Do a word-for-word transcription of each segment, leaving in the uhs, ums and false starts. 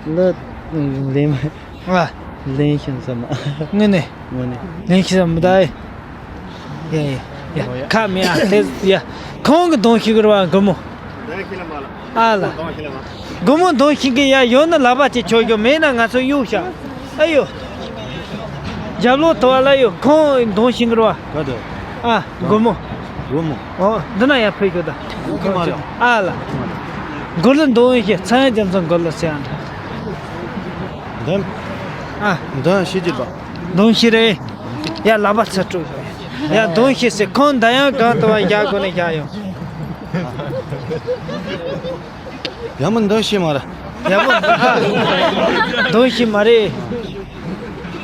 ལ་ལེན་མ། ཨ། ལེན་ཤིང་ཟ་མ། དངོས་གནས། དངོས་གནས། ལེན་ཤིང་ཟ་མ་ད། ཡ་ཡ་ཡ། ཁ་མེད་ཨ་དེ་ཡ། ཁོང་གི་གདོང་ཤིག་གི་ར་བ་སྒོར་མོ། ཨ་ལ། སྒོར་མོ་གདོང་ཤིག་གི་ཡ་ཡོད་ན་ལག་པ་ཅིག་ཆོག་གི་མེད་ན་ང་ཚོ་གཡུག་ཤག་ཨ་ཡོ། རྒྱབ་ལོག་ཐོ་བ་ལ་ཡོད་ཁོང་གདོང་ཤིང་གི་ར་བ། ག་དུ། ཨ། སྒོར་མོ། སྒོར་མོ། ཨོ། འདི་ན་ཡར་ཕུལ་རྒྱུ་ད། སྒོར་མོ་མ་རེད། ཨ་ལ། སྒོར་ལ་འདོན་ཡོད་ཤེས་ཚངས་དབྱངས་རྒྱ་མཚོ་སྒོར་ལ་ཟེར་ཡང་འདྲ། འདོན། ཨ། འདོན་ཤེས་ཀྱི་པ། འདོན་ཤེས་རེད། ཡ་ལག་པ་ཚ་དྲུག་ཡ་འདོན་ཤེས་ཟེར་ཁོང་ད་ཡང་གང་དུ་བ་བཞག་དགོས་ནས་བཞག་ཡོང་། ཡ་མོ་འདོན་ཤེས་མ་རེད། ཡ་མོ་འདོན་ཤེས་མ་རེད།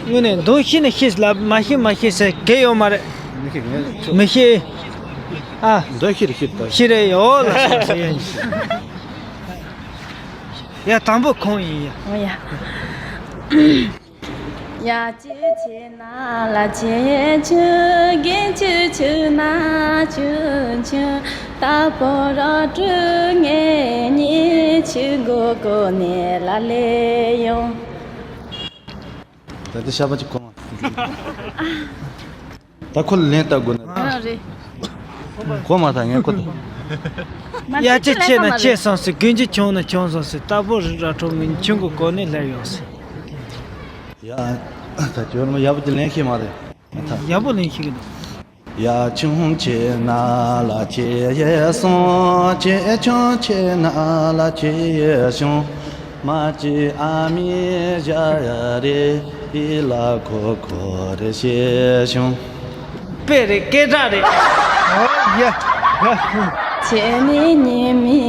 དངོས་གནས་འདོན་ཤེས་ནས་ཤེས་ལ་མ་ཤེས་མ་ཤེས་ཟེར་གལ་ཡོད་མ་རེད། མི་ཤེས། ཨ། འདོན་ཤེས་རེད་ཤེས་ད། ཤེས་རེད་ཡོད་ལ་ཟེར་ཡ་ཡིན། ཡ་དང་པོ་ཁོང་ཡིན་ཡ། ཨོ་ཡ། ཡ་ཅི་ཆེ་ན་ལ་ཆེ་ཆུ་གི་ཆུ་ཆུ་ན་ཆུ་ཆུ། ད་པོ་ར་ཀྲུ་ངེ་ཉི་ཆུ་གོ་གོ་ནེ་ལ་ལེ་ཡོང་། ད་དེ་ཤ་པ་ཅིག་གོ་མ། ད་ཁོ་ལ་ལན་བཏབ་དགོས་ན། ཨ་རེད། གོ་མ་ཐག་ངས་གོ་ཐུབ། ཡ་ཅི་ཆེ་ན་ཆེ་སོང་ཟེར་གོན་ཅི་ཆུང་ན་ཆུང་སོང་ཟེར་ད་པོ་ར་ཀྲུ་ངེ་ཆུ་གོ་གོ་ནེ་ལེ་ཡོང་ཟེར། ཡ། ད་ཁྱོད་རང་ཡག་པོ་ཅིག་ལེན་ཤེས་མ་རེད། ཡག་པོ་ལེན་ཤེས་ཀྱི་འདུག་ཡ་ཆུང་ཆེ་ན་ལ་ཆེ་སོང་། ཆེ་ཆུང་ཆེ་ན་ལ་ཆེ་ཆུང་། མ་ཅི་ཨ་མི་ཞ་ཡ་རེ་ཨི་ལ་ཁོ་ཁོ་རེ་ཤེ་ཆུང་། དཔེ་རེད་སྐད་གྲགས་རེད། ཨོ་ཡ། ཁྱེད་ནི་ཉི་མའི་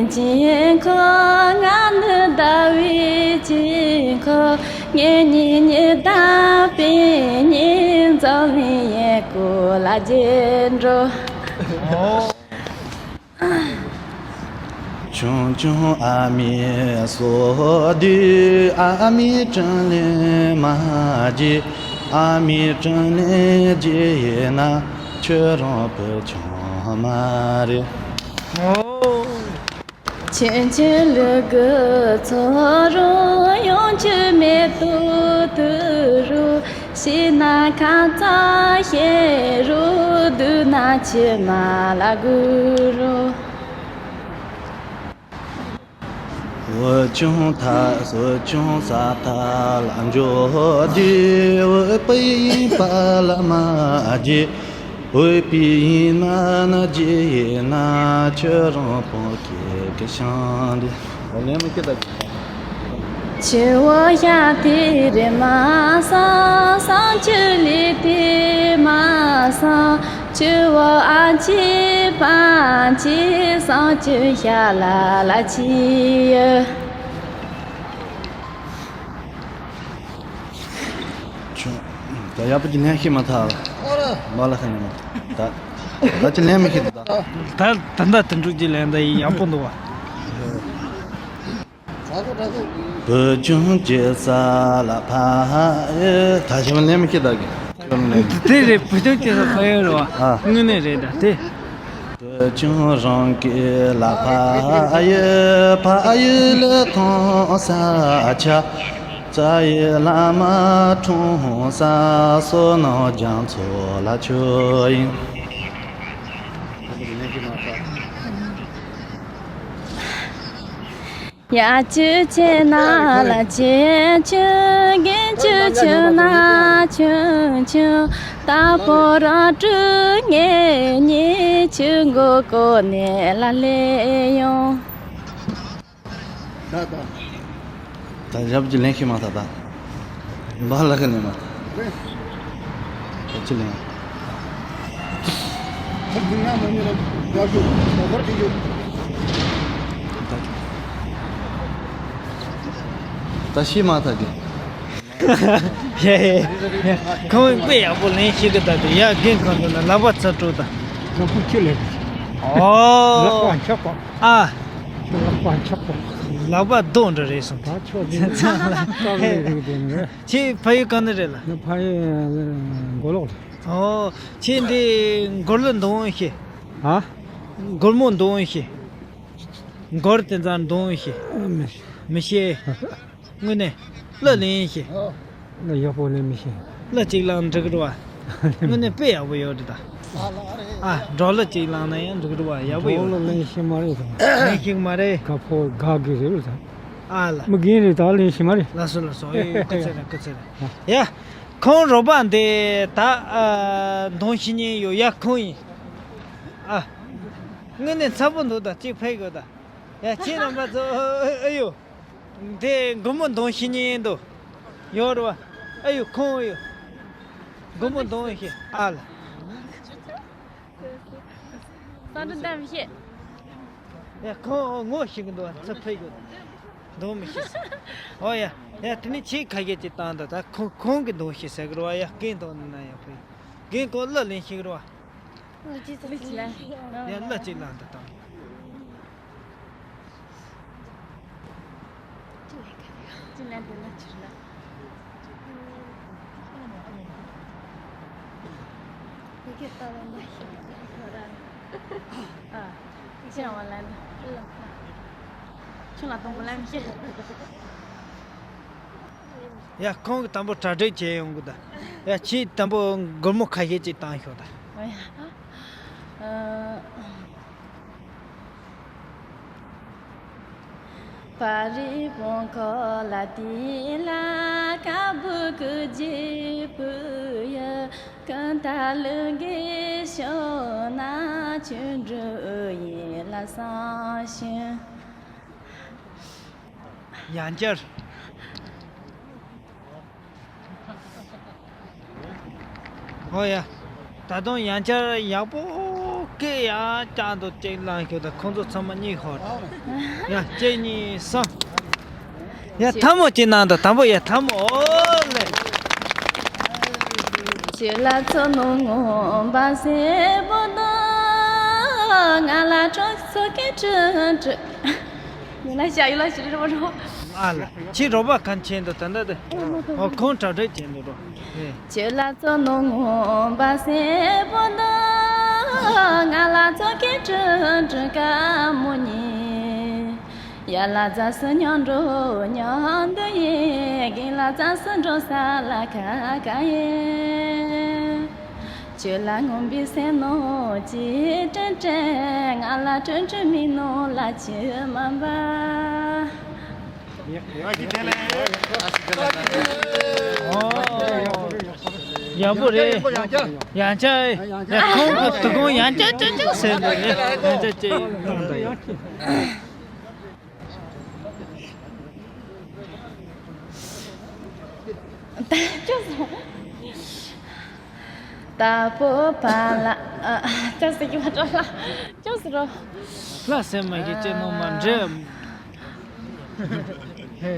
དཀྱིལ་འཁོར། ང་ནི་ཟླ་བའི་དཀྱིལ་འཁོར། ངེད་གཉིས་གཉིས་ལྡན་པའི་གཉིས་འཛོམས་ཡས་སྐོར་ལ་རྗེས་འགྲོ། ཆུང་ཆུང་ཨ་མའི་སོ་བདུན། ཨ་མའི་དྲིན་ལན་མ་བརྗེད། ཨ་མའི་དྲིན་ལན་བརྗེད་ཡིན་ན། ཁྱོད་རང་བུ་ཆུང་མ་རེད། ཆུང་ཆུང་ལུ་གུ་ཚོ་རུ། ཡོང་ཆུ་མེ་ཏོག་དུ་རུ། ཤི་ན་ཁ་ཚ་ཤེ་རུ། དུ་ན་ཆུ་མ་ལ་གུ་རུ། བུ་ཆུང་ཐ་བུ་ཆུང་ས་ཐ་ལ་འཇོ་དུས། བུ་སྤུན་ཡིན་པ་ལ་མ་བརྗེད། བུ་སྤུན་ཡིན་ན་ན་རྗེས་ཡིན་ན། ཁྱོད་རང་སྤུན་ཁྱེད་ཀྱི་ཤང་འདི། ཨོ་ལེན་མི་ཁྱེད་ད། ཆུ་བོ་ཤ་དེ་རི་མ་སང་། སང་ཆུ་ལི་དེ་མ་སང་། ཆུ་བོ་ཨ་ཆི་པ་ཆི། སང་ཆུ་ཤ་ལ་ལ་ཆི་ཡ། ཆུ། ད་ཡག་པོ་ཅིག་ལེན་ཤེས་མ་ཐག་ལ། མ་ལ་ཁ་ཉན་མ་ཐག་ད། ད་ཅི་ལེན་མི་ཤེས་ད། ད་ད་ད་དུ་འགྲུག་ཅིག་ལེན་ད་ཡིན་ཡག་པོ་འདུག་བ། བུ་ཆུང་སྐྱེ་ས་ལ་ཕ་ཡུལ། ད་ཞིམ་ལེན་མི་ཤེས་ད་གི། དེ་རེད་བུ་ཆུང་སྐྱེ་ས་ཕ་ཡུལ་རེད་བ། ཨ། དངོས་གནས་རེད་ད་དེ། བུ་ཆུང་རང་སྐྱེ་ལ་ཕ་ཡུལ། ཕ་ཡུལ་ལ་མཐོང་ས་ཆ། རྩ་ཡི་བླ་མ་འཁྲུངས་ས། བསོད་ནམས་རྒྱ་མཚོ་ལ་ཆོས་དབྱིངས། ཡ་ཆུ་ཆེ་ན་ལ་ཆེ་ཆུ། གན་ཆུ་ཆུ་ན་ཆུ་ཆུ། ད་པོ་ར་ཀྲུ་ངེ་ཉི་ཆུ་མགོ་གོ་ནེ་ལ་ལེ་ཡོང་། ད་ད། ད་ཞབས་ཀྱི་ལེན་ཤེས་མ་ཐག་ད། འབའ་ལ་ཁ་ནས་མ། ད་ཅི་ལེན། ཁོ་དེ་ན་མ་ནི་ར་ཡག་ཤོས་ད་བར་དེ་ཡོད། ད་ཤེས་མ་ཐག་གི། ཧེ་ཧེ་ཧེ། ཁོང་དཔེ་ཡག་པོ་ལེན་ཤེས་གི་ད་དེ་ཡ་རྒན་གང་དུ་ན་ལག་པ་ཚ་དྲོ་ད། ལག་པ་ཁྱི་ལེན། ཨོ། ལག་པ་འཁྱག་པ། ཨ། ཁྱོད་ལག་པ་འཁྱག་པ། ལག་པ་རྡོ་འདྲ་རེད་སོང་། ད་ཁྱོད་དེ་ནི་རྩ་ལ་རིག་རིག་དེ་ནི་རེད། ཁྱེད་ཕ་ཡུལ་གང་ནས་རེད་ལ། ང་ཕ་ཡུལ་མགོ་ལོག་རེད། ཨོ། ཁྱེད་འདི་སྒོར་ལ་འདོན་ཤེས། ཧ། སྒོར་མོ་འདོན་ཤེས། སྒོར་དེ་ཚང་འདོན་ཤེས། མི་ཤེས། མི་ཤེས། དངོས་གནས། གླུ་ལེན་ཤེས། གླུ་ཡག་པོ་ལེན་མི་ཤེས། གླུ་གཅིག་བླངས་འགྲིག་རེད་བ། དངོས་གནས་དཔེ་ཡག་པོ་ཡོད་རེད་ད། ཨ། འགྲོ་གླུ་གཅིག་བླངས་ན་ཡང་འགྲིག་རེད་བ། ཡག་པོ་ཡོད། འགྲོ་གླུ་ལེན་ཤེས་མ་རེད་ད། ལེན་ཤེས་མ་རེད། ག་ཕོ་ག་གི་རེད་ད། ཨ་ལ། མི་རྒན་རེད་ད། ལེན་ཤེས་མ་རེད། ལགས་སོ་ལགས་སོ། ཨེ། སྐུ་ཚེ་རིང་། སྐུ་ཚེ་རིང་། ཡ། ཁོང་རོགས་པ་འདི་ད། ཨ། འདོན་ཤེས་མཁན་ཡོད། ཡ། ཁོང་ཡིན། ཨ། དངོས་གནས་འཚབ་པོ་འདུག་ད། གཅིག་ཕེབས་དགོས་ད། ཡ། ཁྱེད་རྣམ་པ་ཚོ། ཨ། ཨ་ཡོ། དེ་སྒོར་མོ་འདོན་ཤེས་མཁན་འདུག་ཡོད་རེད་བ། ཨ་ཡོ། ཁོང་ཡོད། སྒོར་མོ་འདོན་ཤེས། ཨ་ལ། སང་ཏི་འདམ་ཤེས། ཡ། ཁོང་ངོ་ཤེས་ཀྱི་འདུག་བ། ཚུར་ཕེབས་དགོས། འདོན་མི་ཤེས་ཟེར། ཨོ་ཡ། ཡ། དེ་ནས་ཆེད་ཁ་ཤས་ཅིག་བཏང་ད། ད་ཁོང་ཁོང་གིས་འདོན་ཤེས་ཟེར་གི་རེད་བ། ཡ། རྐུན་འདོན་ན་ཡང་ཕེབས། རྒན་ཁོང་གླུ་ལེན་ཤེས་གི་རེད་བ། གླུ་ཅི་ཟེར། གླུ་ཅི་ལ། ཡ། གླུ་ཅིག་བླངས་ད་དང་། ཅི་ལན་དེ་ལ་ཕྱིར་ལ། ཡི་གེ་ལྟ་བ་འདྲ་ཞིག་ཨ། ཅི་རང་བ་ལན་དུ། ཁྱོད་ལ་དང་པོ་ལན་མི་ཤེས། ཡ། ཁོང་གིས་དང་པོ་གྲ་སྒྲིག་བྱས་ཡོང་གི་ད། ཡ། ཁྱེད་དང་པོ་སྒོར་མོ་ཁ་ཤས་ཅིག་བཏང་ཤོག་ད། ཨ། ཨ། ཡང་བསྐྱར། ཨོ་ཡ། ད་དུང་ཡང་བསྐྱར་ཡག་པོ་སྐད་ཡང་བསྐྱར་དུ་གཅིག་བླངས་ཤོག་ད། ཁོང་ཚོ་ཚང་མ་གཉིད་ཁུག་ད། ཡ། གཅིག་གཉིས་གསུམ། ཡ། ཐལ་མོ་གཅིག་གནང་དང་། དང་པོ་ཡ། ཐལ་མོ། ཨོ་ལེ། ཨ་ལ། ཁྱེད་རོགས་པ་གང་ཆེན་འདུག་ད་ལྟ་དེ། ཨོ། ཁོང་གྲ་སྒྲིག་བྱས་འདུག་རོ། ཨེ། ཡག་པོ་རེད། ཡང་བསྐྱར། ཡ། ཁོང་གི་དུ་ཁོང་ཡང་བསྐྱར་བསྐྱར་བསྐྱར་ཟེར་འདུག་ནས། ཡང་བསྐྱར་བསྐྱར་ཡིན་གནང་དང་ཡོད། ད་སྐྱོ་སོང་། ད་པོ་པ་ལ། ཨ། ཅག་སེ་གི་བ་ཏྲ་ལ། ཅོག་སེ་རོ། ལ་སེ་མ་གི་ཅེ་ནོ་མ་འདྲེ། ཧེ།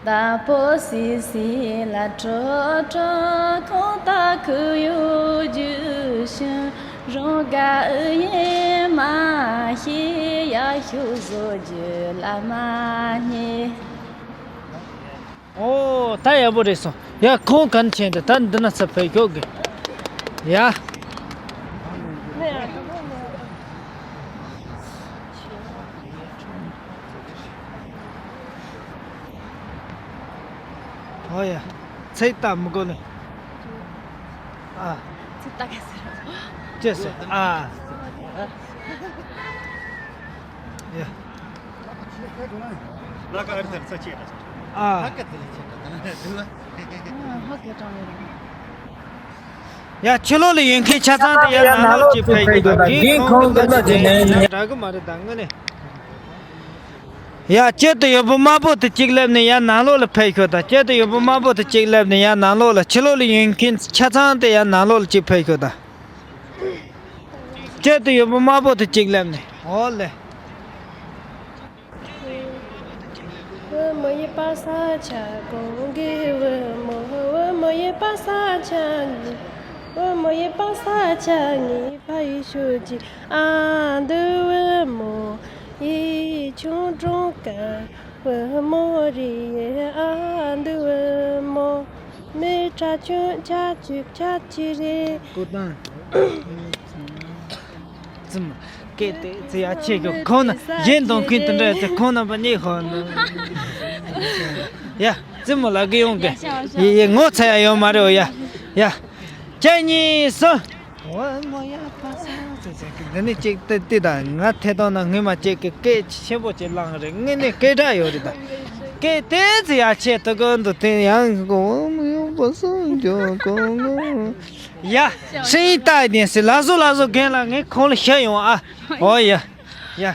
ད་པོ་སི་སི་ལ་ཏྲོ་ཏྲོ་ཁོང་ད་ཁུ་ཡུ་ཇུ་ཤུ་རོང་ག་ཨུ་ཡེ་མ་ཤི་ཡ་ཤུ་ཟོ་ཇུ་ལ་མ་ཉེ། ཨོ། ད་ཡག་པོ་རེད་སོང་། ཡ། ཁོང་གན་ཆེན་དུ་ད་འདི་ན་ཚ་ཕེ་ཁྱོག་གི། ཡ། ཨོ་ཡ། ཚེ་ལྟ་མི་དགོས་ནི། ཨ། ཚེ་ལྟ་ག་ཟེར། ཅེས་ཟེར། ཨ། ཡ། ཨ། ཡ། ཕྱི་ལོགས་ལ་ཡོད་མཁན་ཆ་ཚང་དེ་ཡར་ནང་ལོགས་ཅིག་ཕེབས་ཡོད་ད། རྒན་ཁོང་གི་བློ་ཅིག་ནས་འདྲ་གི་མ་རེད་ད། དངོས་གནས། ཡ། དཀྱིལ་དུ་ཡོད་པའི་དམར་པོ་དེ་གཅིག་སླེབས་ནས་ཡར་ནང་ལོགས་ལ་ཕེབས་ཤོག་ད། དཀྱིལ་དུ་ཡོད་པའི་དམར་པོ་དེ་གཅིག་སླེབས་ནས་ཡར་ནང་ལོགས་ལ། ཕྱི་ལོགས་ལ་ཡོད་མཁན་ཆ་ཚང་དེ་ཡར་ནང་ལོགས་ལ་གཅིག་ཕེབས་ཤོག་ད། དཀྱིལ་དུ་ཡོད་པའི་དམར་པོ་དེ་གཅིག་སླེབས་ནས། ཨོ་ལེ། ཀོ་ཏང་། ཙམ། སྐད་དེ་ཚེ་ཡ་ཆེ་གི་ཁོང་ན་གཞན་དང་ཁུན་དུ་འདྲ་ཚེ་ཁོང་རྣམ་པ་གཉིས་ཧོ་ནི། ཡ། རྩེད་མོ་ལ་གི་ཡོང་གི། ཡེ་ཡེ་ངོ་ཚ་ཡ་ཡོད་མ་རེད་འོ་ཡ། ཡ། གཅིག་གཉིས་གསུམ། འོ་མོ་ཡ་པ་ས་ཚེ་ཚེ་གི་འདི་ནི་གཅིག་ཏི་ཏི་དང་ང་ཐད་གཏོང་ན་སྔོན་མ་གཅིག་གི་སྐད་ཆེན་པོ་ཅིག་བླངས་རེད། ངས་ནི་སྐད་གྲགས་ཡོད་རེད་ད། སྐད་དེ་ཚེ་ཡ་ཆེ་ཏི་གོ་འདུག་དེ་ཡང་གོ་མོ་ཡ་པ་ས་འཇོ་གོ་ངོ་། ཡ། ཤེས་ཡིན་ལྟ་ཡིན་སི་ལ་བཟོ་ལ་བཟོ་རྒན་ལགས་ངས་ཁོང་ལ་བཤད་ཡོང་ཨ། ཨོ་ཡ། ཡ།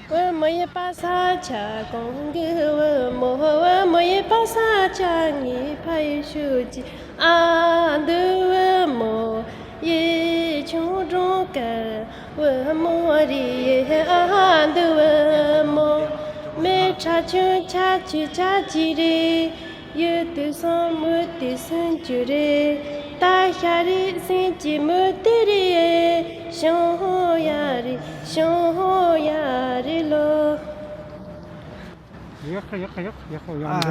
བུ་མོ་ཡི་པ་ས་ཆ་གོང་གི་བུ་མོ། བུ་མོ་ཡི་པ་ས་ཆ་ངའི་ཕ་ཡི་ཤུགས་ཀྱི་ཨ་འདུ་བུ་མོ། ཡི་ཆུང་གྲོང་དཀར་བུ་མོ་རི་ཨ་འདུ་བུ་མོ། མི་ཁྲ་ཆུང་ཆ་ཆུ་ཆ་ཅི་རེད། ཡུལ་དུ་སོང་མུ་དུ་སུན་ཅུ་རེ། ད་ཤ་རི་སིན་ཅི་མུ་དུ་རེ། ཤོང་ཧོ་ཡ་རི་ཤོང་ཧོ་ཡ་རི་ལོ། ཡག་ཡག་ཡག་ཡག་ཡག་མོ་རེད།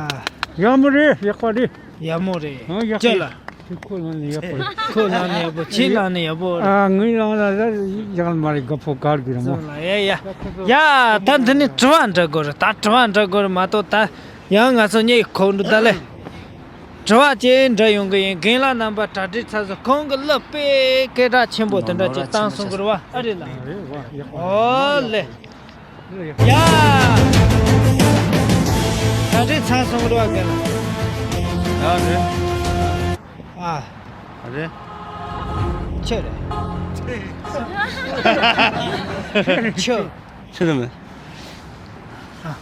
ཡག་མོ་རེད། ཡག་པ་རེད། ཡག་མོ་རེད། ཨ་ཡག་ཅི་ལ། ཁོ་ལ་ནི་ཡག་པོ་ཁོ་ལ་ནི་ཡག་པོ་ཁྱེད་ལ་ནི་ཡག་པོ་རེད། ཨ་ངའི་ལ་ལ་ཡག་མ་རེད། ག་ཕོ་གར་གི་རེད་མོ། ཡ་ཡ། ཡ་ད་འདི་ནི་དྲི་བ་འདྲི་དགོས་རེད། ད་དྲི་བ་འདྲི་དགོས་རེད་མ་གཏོགས་ད། ཡང་ང་ཚོ་གཉིས་ཁོག་འདུག་ད་ལེ། དྲི་བ་ཅིག་འདྲི་ཡོང་གི་ཡིན། རྒན་ལགས་རྣམ་པ་གྲ་སྒྲིག་ཚར་སོང་། ཁོང་གི་གླུ་དཔེ་སྐད་གྲགས་ཆེན་པོ་དེ་འདྲ་ཅིག་བཏང་སོང་གི་རེད་བ། ཨ་རེད་ལ། ཨོ་ལེ། ཡ། གྲ་སྒྲིག་ཚར་སོང་གི་རེད་བ་རྒན་ལགས། ཡ་རེད། ཨ། རེད། ཁྱོད་རེད། ཁྱོད། ཁྱོད་རེད་མེད། ཨ།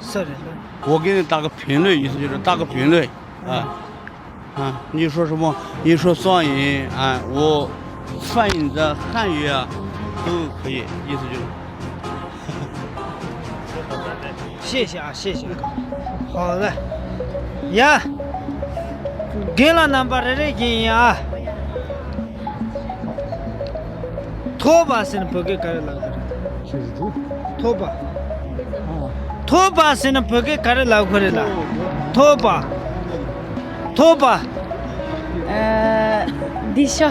སུ་རེད། 我给你打个评论，意思就是打个评论。啊，啊，你说什么？你说算赢啊？我算赢的汉语啊，都可以，意思就是。 谢谢啊，谢谢。好的。ཡ། རྒན་ལགས་རྣམ་པ་རེ་རེ་བཞིན་ཡིན་ཨ། ཐོབ་པ་ཟེར་ན་བོད་སྐད་ག་རེ་ལབ་དགོས་རེད། ཆི་ཟིག་ཐོབ་པ། ཨ། ཐོབ་པ་ཟེར་ན་བོད་སྐད་ག་རེ་ལབ་དགོས་རེད་ལ། ཐོབ་པ། ཐོབ་པ། ཨ། སྡིག་ཤ།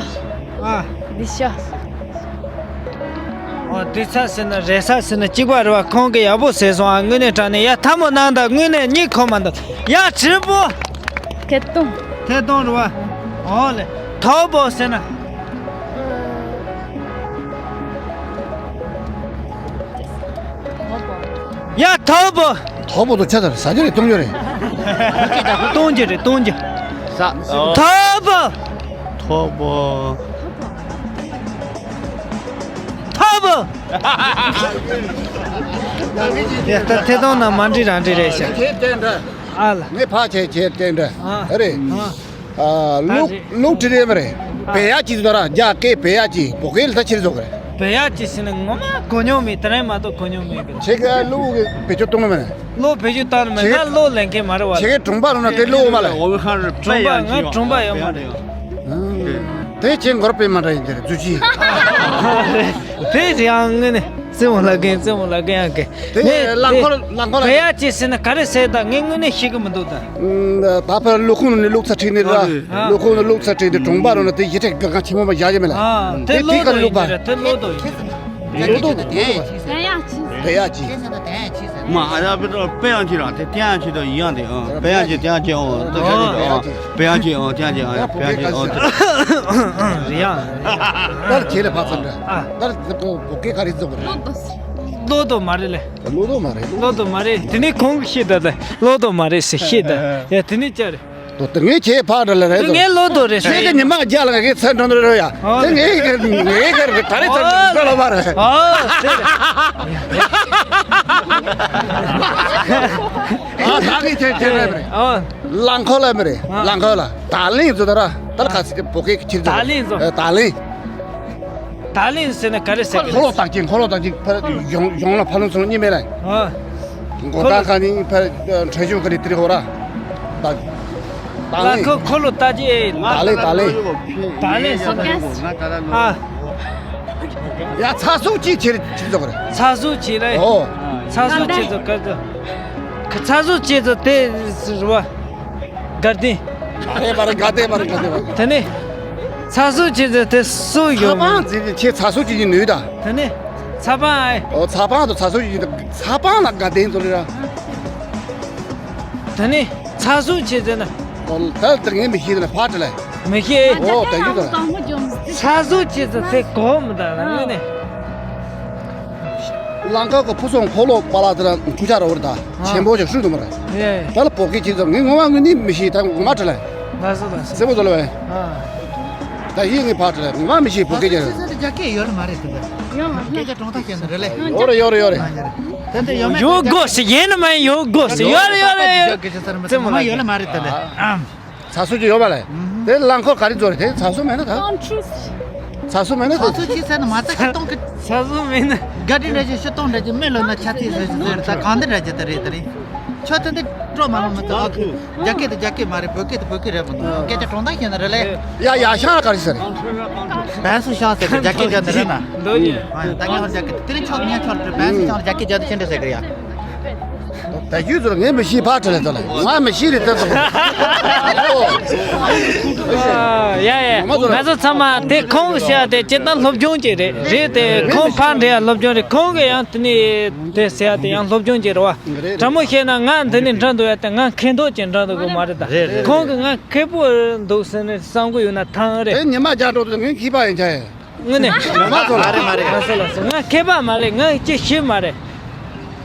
ཨ། སྡིག་ཤ། ཨོ། སྡིག་ཚ་ཟེར་ན་རེ་ས་ཟེར་ན་གཅིག་པ་རེད་བ། ཁོང་གིས་ཡག་པོ་ཟེར་སོང་ཨ། དངོས་གནས་དྲང་གནས་ཡ་ཐལ་མོ་གནང་དང་། དངོས་གནས་གཉིད་ཁོམ་མ་འདུག་ཡ་དྲིལ་བུ། ཐད་གཏོང་། ཐད་གཏོང་རེད་བ། ཨོ་ལེ། ཐོབ་པོ་ཟེར་ན། ཡ་ཐོབ་པོ། ཐོབ་པོ་དང་ཆ་ཚང་ཟ་རྒྱུ་རེད། གཏོང་རྒྱུ་རེད། གཏོང་རྒྱུ་རེད། གཏོང་རྒྱུ། ཟ། ཐོབ་པོ། ཐོབ་པོ། ཐོབ་པོ། ཡ་ད་ཐད་གཏོང་ན་མ་འགྲིག་རང་འགྲིག་རེད་ཤག་ཁྱེད་བསྟན་འདྲ། ཨ་ལ། ངས་ཕ་ཁྱེད་ཁྱེད་བསྟན་འདྲ། ཨ། རེད། ཨ། ཨ། ལུག་ལུག་དྲི་རེད་མ་རེད། བེ་ཡ་ཅི་ཟེར་ར་རྒྱ་སྐད་བེ་ཡ་ཅི་བོད་སྐད་ལ་ད་ཕྱིར་བཟོ་གི་རེད། བེ་ཡ་ཅི་ཟེར་ན་ངོ་མ་གོ་མྱོང་མེད། དེ་རིང་མ་གཏོགས་གོ་མྱོང་མེད་གི། ཁྱེད་ཀ་ལུག་གི་བེད་སྤྱོད་གཏོང་གི་མ་རེད། ལུག་བེད་སྤྱོད་བཏང་ནི་མེད། ང་ལུག་ལེན་མཁན་མ་རེད་བ། ཁྱེད་ཀའི་གྲོང་པ་རུ་ན་དེ་ལུག་མ་ལ། 我们还是 གྲོང་པ། ང་གྲོང་པ་ཡོད་མ་རེད། དེ་ཁྱེད་མགོར་པས་མ་འདྲ་ཡིན་དེ་རེད། རྫུ་ཅི། དེ་རེད་ཡང་ངས་ནི་རྩེད་མོ་ལ་རྒན་རྩེད་མོ་ལ་རྒན་ཡང་རྒན། དེ་ངས་རླངས་འཁོར་དེ་རླངས་འཁོར་ལ། བེ་ཡ་ཅི་ཟེར་ན་ག་རེ་ཟེར་ད་ངས་དངོས་གནས་ཤེས་གི་མི་འདུག་ད། ད་ཕར་ལུག་ཁུང་ནས་ལུག་ཚ་ཁྲིད་ནས་ར། ཨ། ལུག་ཁུང་ནས་ལུག་ཚ་ཁྲིད་དེ་གྲོང་པ་རུ་ན་དེ་ཡི་གེ་ག་ག་ཆེན་མོ་མ་བཞག་ཡོད་མེད་ལ། ཨ། དེ་དེ་ལོ་ག་དོ་ལུག་ཡིན་པ། གི་རེད། དེ་ལོ་དོ་ཡིན། ལོ་དོ་དེ་ཡ་ཅི། 对呀，其实 对呀，其实。 མ་ཨ་ཡ་བི་ཏོ་པེ་ཡང་ཅི་ར་དེ་ཏེ་ཡང་ཅི་དང་ཡི་ཡང་དེ། ཨ། པེ་ཡང་ཅི་ཏེ་ཡང་ཅི། ཨོ། དེ་ཁ་ཅི་དང་། ཨ། པེ་ཡང་ཅི། ཨོ། ཏེ་ཡང་ཅི། ཨ། པེ་ཡང་ཅི། ཨོ། རེད་ཡ། ད་ཁྱེད་ལ་ཕ་ཚོན་འདྲ། ཨ། ད་བོད་སྐད་ག་རེ་བཟོ་གི་རེད། ལོ་དོ་མ་རེད་ལེ། ལོ་དོ་མ་རེད། ལོ་དོ་མ་རེད། དེ་ནས་ཁོང་གིས་ཤེས་ད་ད། ལོ་དོ་མ་རེད་ཟེར་ཤེས་ད། ཡ་དེ་ནས་ཅི་རེད། དོ་དེ་ངས་ཁྱེད་ཕག་འདྲ་ལ་རེད་དོ། ངས་ལོ་དོ་རེད་ཟེར། ཁྱེད་ཀྱི་ཉི་མ་རྒྱ་ལ་ངས་ཚན་གྲོང་དུ་རེད་ཡ། ཨོ། དེ་ངས་ཀྱི་ངས་ཀྱི་རེད། ད་རེད་ཚན་གྲོང་ལ་མ་རེད། ཨོ་དེ་རེད། ཨ་ད་ངས་ཁྱེད་ཁྱེད་རེད་རེད། ཨོ། རླངས་འཁོར་ལ་མི་རེད། ཨ། རླངས་འཁོར་ལ་ད་ལིང་བཟོ་ད་ར། ད་ལ་ཁ་སི་ཏི་བོད་སྐད་ཀྱི་ཁྱེར་བཟོ། ད་ལིང་བཟོ། ཨ། ད་ལིང་། ད་ལིང་ཟེར་ན་ག་རེ་ཟེར་གི། འཁོར་ལོ་བཏགས་ཀྱི། འཁོར་ལོ་བཏགས་ཀྱི་ཕར་ཡོང་ཡོང་ལ་ཕར་ལུང་ཚུར་གཉིས་མེད་ལ། ཨ། མགོ་ཁ་ཁ་ནི་ཕར་ཁྲ་ཆུང་ཁ་ནི་དེ་རིང་ཧོ་ར། ད་ད་ལ་ལིང་། ཁོ་འཁོར་ལོ་བཏགས་ཀྱི། ད་ལིང་། ད་ལིང་། ད་ལིང་ཟེར་ན། ཨ། ཡ་ཚ་སུག་ཅིག་ཁྱེར་ཁྱེར་བཟོ་གི་རེད། ཚ་སུག་ཅིག་རེད། ཨོ། ཚ་སུག་ཅིག་བཟོ་གི་རེད། ཁ་ཚ་སུག་ཅིག་བཟོ་དེ་རུ་བ། གར་ཏེ། ག་རེ་བ་རེད། ག་དེ་བ་རེད། ག་དེ་བ་རེད། དེ་ནས། ཚ་སུབ་བྱེད་ཚེ་དེ་སུ་ཡོད། ཚ་པང་ཟེར་ཏེ་ཁྱེད་ཚ་སུབ་བྱེད་ཀྱི་ནུས་ད། དེ་ནི་ཚ་པང་ཨེ། ཨོ་ཚ་པང་དང་ཚ་སུབ་བྱེད་ཀྱི་ཚ་པང་ལ་དགའ་ལྡན་ཚོ་རེད་ར། དེ་ནི་ཚ་སུབ་བྱེད་ཚེ་ན། ཨོ་ད་ལྟ་ངས་མི་ཤེས་ན་ཕར་དྲི་ལ། མི་ཤེས། ཨོ་ད་ཡོད་ད། ཚ་སུབ་བྱེད་ཚེ་དེ་གོ་མི་ད་ལ་ངས་ནི། ལང་ཀ་གི་ཕུ་སོང་འཁོར་ལོ་པ་ལ་དེ་ར་འཁྲུ་ཆ་ར་བར་ད་ཆེན་པོ་ཞིག་ཧྲུལ་དུ་མ་ར། ཡེ། ད་ལ་བོད་སྐད་ཅིག་ཙམ་ངས་ངོ་མ་ངོས་ནི་མི་ཤེས་ད་ངོ་མ་དྲི་ལ། ལགས་སོ་ལགས་སོ། སེ་མོ་ཚོ་ལ་བས། ཨ། ད་ཡིན་ངས་ཕར་དྲི་ལ་ངོ་མ་མི་ཤེས་བོད་སྐད་ཅིག་ར། རྒྱ་སྐད་ཡོད་ལ་མ་རེད་དེ་འདྲ། ཡོད་མ་རེད། སྐད་ཆ་གྲོང་ཐག་ཤེས་ནི་རེད་ལེ། ཡོད་རེད་ཡོད་རེད་ཡོད་རེད། དེ་འདྲ་ཡོད་མེད། ཡོད་དགོས་ཤིག་ཡིན་ནི་མ་ཡིན་ཡོད་དགོས་ཤིག་ཡོད་རེད་ཡོད་རེད་ཡོད། རྒྱ་སྐད་ཅིག་ཟེར་མི་ཚེ་ངོ་མ་ཡོད་ལ་མ་རེད་དེ་འདྲ། ཨ། ཚ་སུབ་ཅིག་ཡོད་པ་ལས། དེ་རླངས་འཁོར་ག་རེ་འཛོ་རེད་དེ་ཚ་སུབ་མེད་ན་ད། ཚ་སུབ་མེད་ན་ཚ་སུབ་ཅིག་ཟེར་ན་མ་ཚ་ཁ་གཏོང་གི། ཚ་སུབ་མེད་ན། ག་དྲི་འདྲ་ཅིག་ཤི་སྟོང་འདྲ་ཅིག་མི་ལོ་ན་ཆ་ཚིག་ཟེར་ཟེར་ད་གང་འདི་འདྲ་ཅིག་ད་རེད་ད་རེད། ཆོ་དེ་འདི་སྤྲོ་མ་ལོ་མི་ཚ་ཨ་ཁུ། རྒྱ་སྐད་དེ་རྒྱ་སྐད་མ་རེད་བོད་སྐད་དེ་བོད་སྐད་རེད་བོ་ནོ་སྐད་ཆ་གྲོང་ཐག་ཤེས་ན་རེད་ལེ། ཡ་ཡ་ཤང་ག་རེ་ཟེར། བན་སུ་ཤང་ཟེར་གི་རྒྱ་སྐད་རྒྱ་འདི་རེད་ན། འདོད་ཡོད། ད་ངས་ཧོར་རྒྱ་སྐད་དེ་རིང་ཆོག་ངས་ཆོག་བན་སུ་ཤང་རྒྱ་སྐད་རྒྱ་འདི་ཤེས་འདྲ་ཟེར་གི་ཡ། ད་ཡུལ་ཚོར་ངས་མི་ཤེས་ཕར་དྲི་ལ་ད་ལ་ང་མི་ཤེས་རེད་ད་ཚོ། ཡ་ཡ་ང་ཚོ་ཚང་མ་དེ་ཁོང་གི་བཤད་དེ་སྤྱིར་བཏང་སློབ་སྦྱོང་ཅིག་རེད་རེད་དེ་ཁོང་ཕར་འདྲེ་ཡ་སློབ་སྦྱོང་རེད་ཁོང་གི་ཡང་དེ་ནི་དེ་ཟེར་ཡ་དེ་ཡང་སློབ་སྦྱོང་ཅིག་རེད་བ། དྲང་མོ་བཤད་ན་ང་འདི་ནི་འདྲ་འདུག་ཡ་དེ་ང་མཁས་མདོག་ཅིག་འདྲ་འདུག་གི་མ་རེད་ད། ཁོང་གི་ང་མཁས་པོ་འདུག་ཟེར་ནས་བསམ་གི་ཡོད་ན་ཐང་རེད། དེ་ཉི་མ་རྒྱ་འགྲོ་དུས་ངས་མཁས་པ་ཡིན་ཆ་ཡ། དངོས་གནས། ང་ཚོ་ལ་མ་རེད་མ་རེད། ང་ཚོ་ལ་སོ་ང་མཁས་པ་མ་རེད་ང་ཅི་ཤེས་མ་རེད།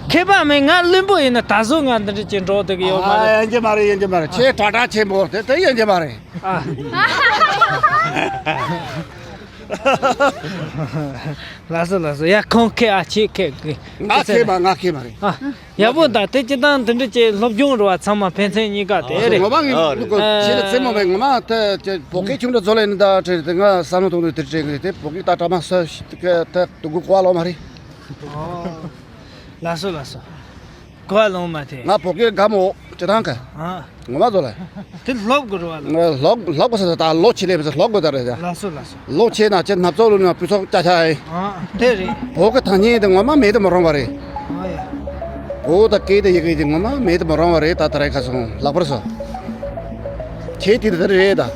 མཁས་པ་མིན་ང་བླུན་པོ་ཡིན་ན་ད་གཟོད་ང་འདི་འདྲ་ཅིག་འགྲོ་བསྡད་ཀྱི་ཡོད་མ་རེད། ཡིན་གྱི་མ་རེད་ཡིན་གྱི་མ་རེད་ཁྱེད་དྲག་དྲག་ཆེན་པོ་དེ་དེ་ཡིན་གྱི་མ་རེད། ཨ། ལགས་སོ་ལགས་སོ་ཡ་ཁོང་མཁས་ཨ་ཆེ་མཁས་གི། ང་མཁས་པ་ང་མཁས་མ་རེད། ཨ། ཡག་པོ་འདུག་དེ་སྤྱིར་བཏང་དེ་འདྲ་ཅིག་སློབ་སྦྱོང་རེད་བ་ཚང་མ་ཕན་ཚུན་གཉིས་ཀ་དེ་རེད། ངོ་མ་ངས་ཨ་ལུག་གོ་ཨ་ཆེ་ལ་རྩེད་མོ་བས་ངོ་མ་དེ་ཅིག་བོད་སྐད་ཆུང་འདྲ་བཟོ་ལེ་ནི་ད་བྲེལ་དེ་ང་བསམ་བློ་གཏོང་དུས་དེ་བྲེལ་གི་དེ་བོད་སྐད་ད་གྲ་མ་ས་ཞིག་དེ་དེ་དུ་གུ་གོ་བ་ལོ་མ་རེད། ལགས་སོ་ལགས་སོ། གོ་བ་ལོང་མ་དེ། ང་བོད་སྐད་དགའ་མོ་ཅི་ཐང་ག་ཨ། ངོ་མ་བཟོ་ལེ། དེ་སློབ་དགོས་རེད་བ་ལ། ལོག་ལོག་པ་ས་ད་ལོ་ཆེ་ལེ་བ་ས་ལོག་དགོས་ད་རེད་ད། ལགས་སོ་ལགས་སོ། ལོ་ཆེ་ན་ཅི་ནབ་ཚོགས་ལུ་ནི་སྤུས་ཚོགས་ཅ་ཆ་ཨེ། ཨ་དེ་རེད། བོད་ཀྱི་ཐང་ཉིད་དེ་ངོ་མ་མེད་དུ་མི་རུང་བ་རེད། ཨ་ཡ། བོད་དང་སྐད་དེ་ཡི་གེ་དེ་ངོ་མ་མེད་དུ་མི་རུང་བ་རེད་ད་ད་རེད་ཁ་སོང་ལག་པར་སོ། ཁྱེད་དེ་དེ་རེད་ད།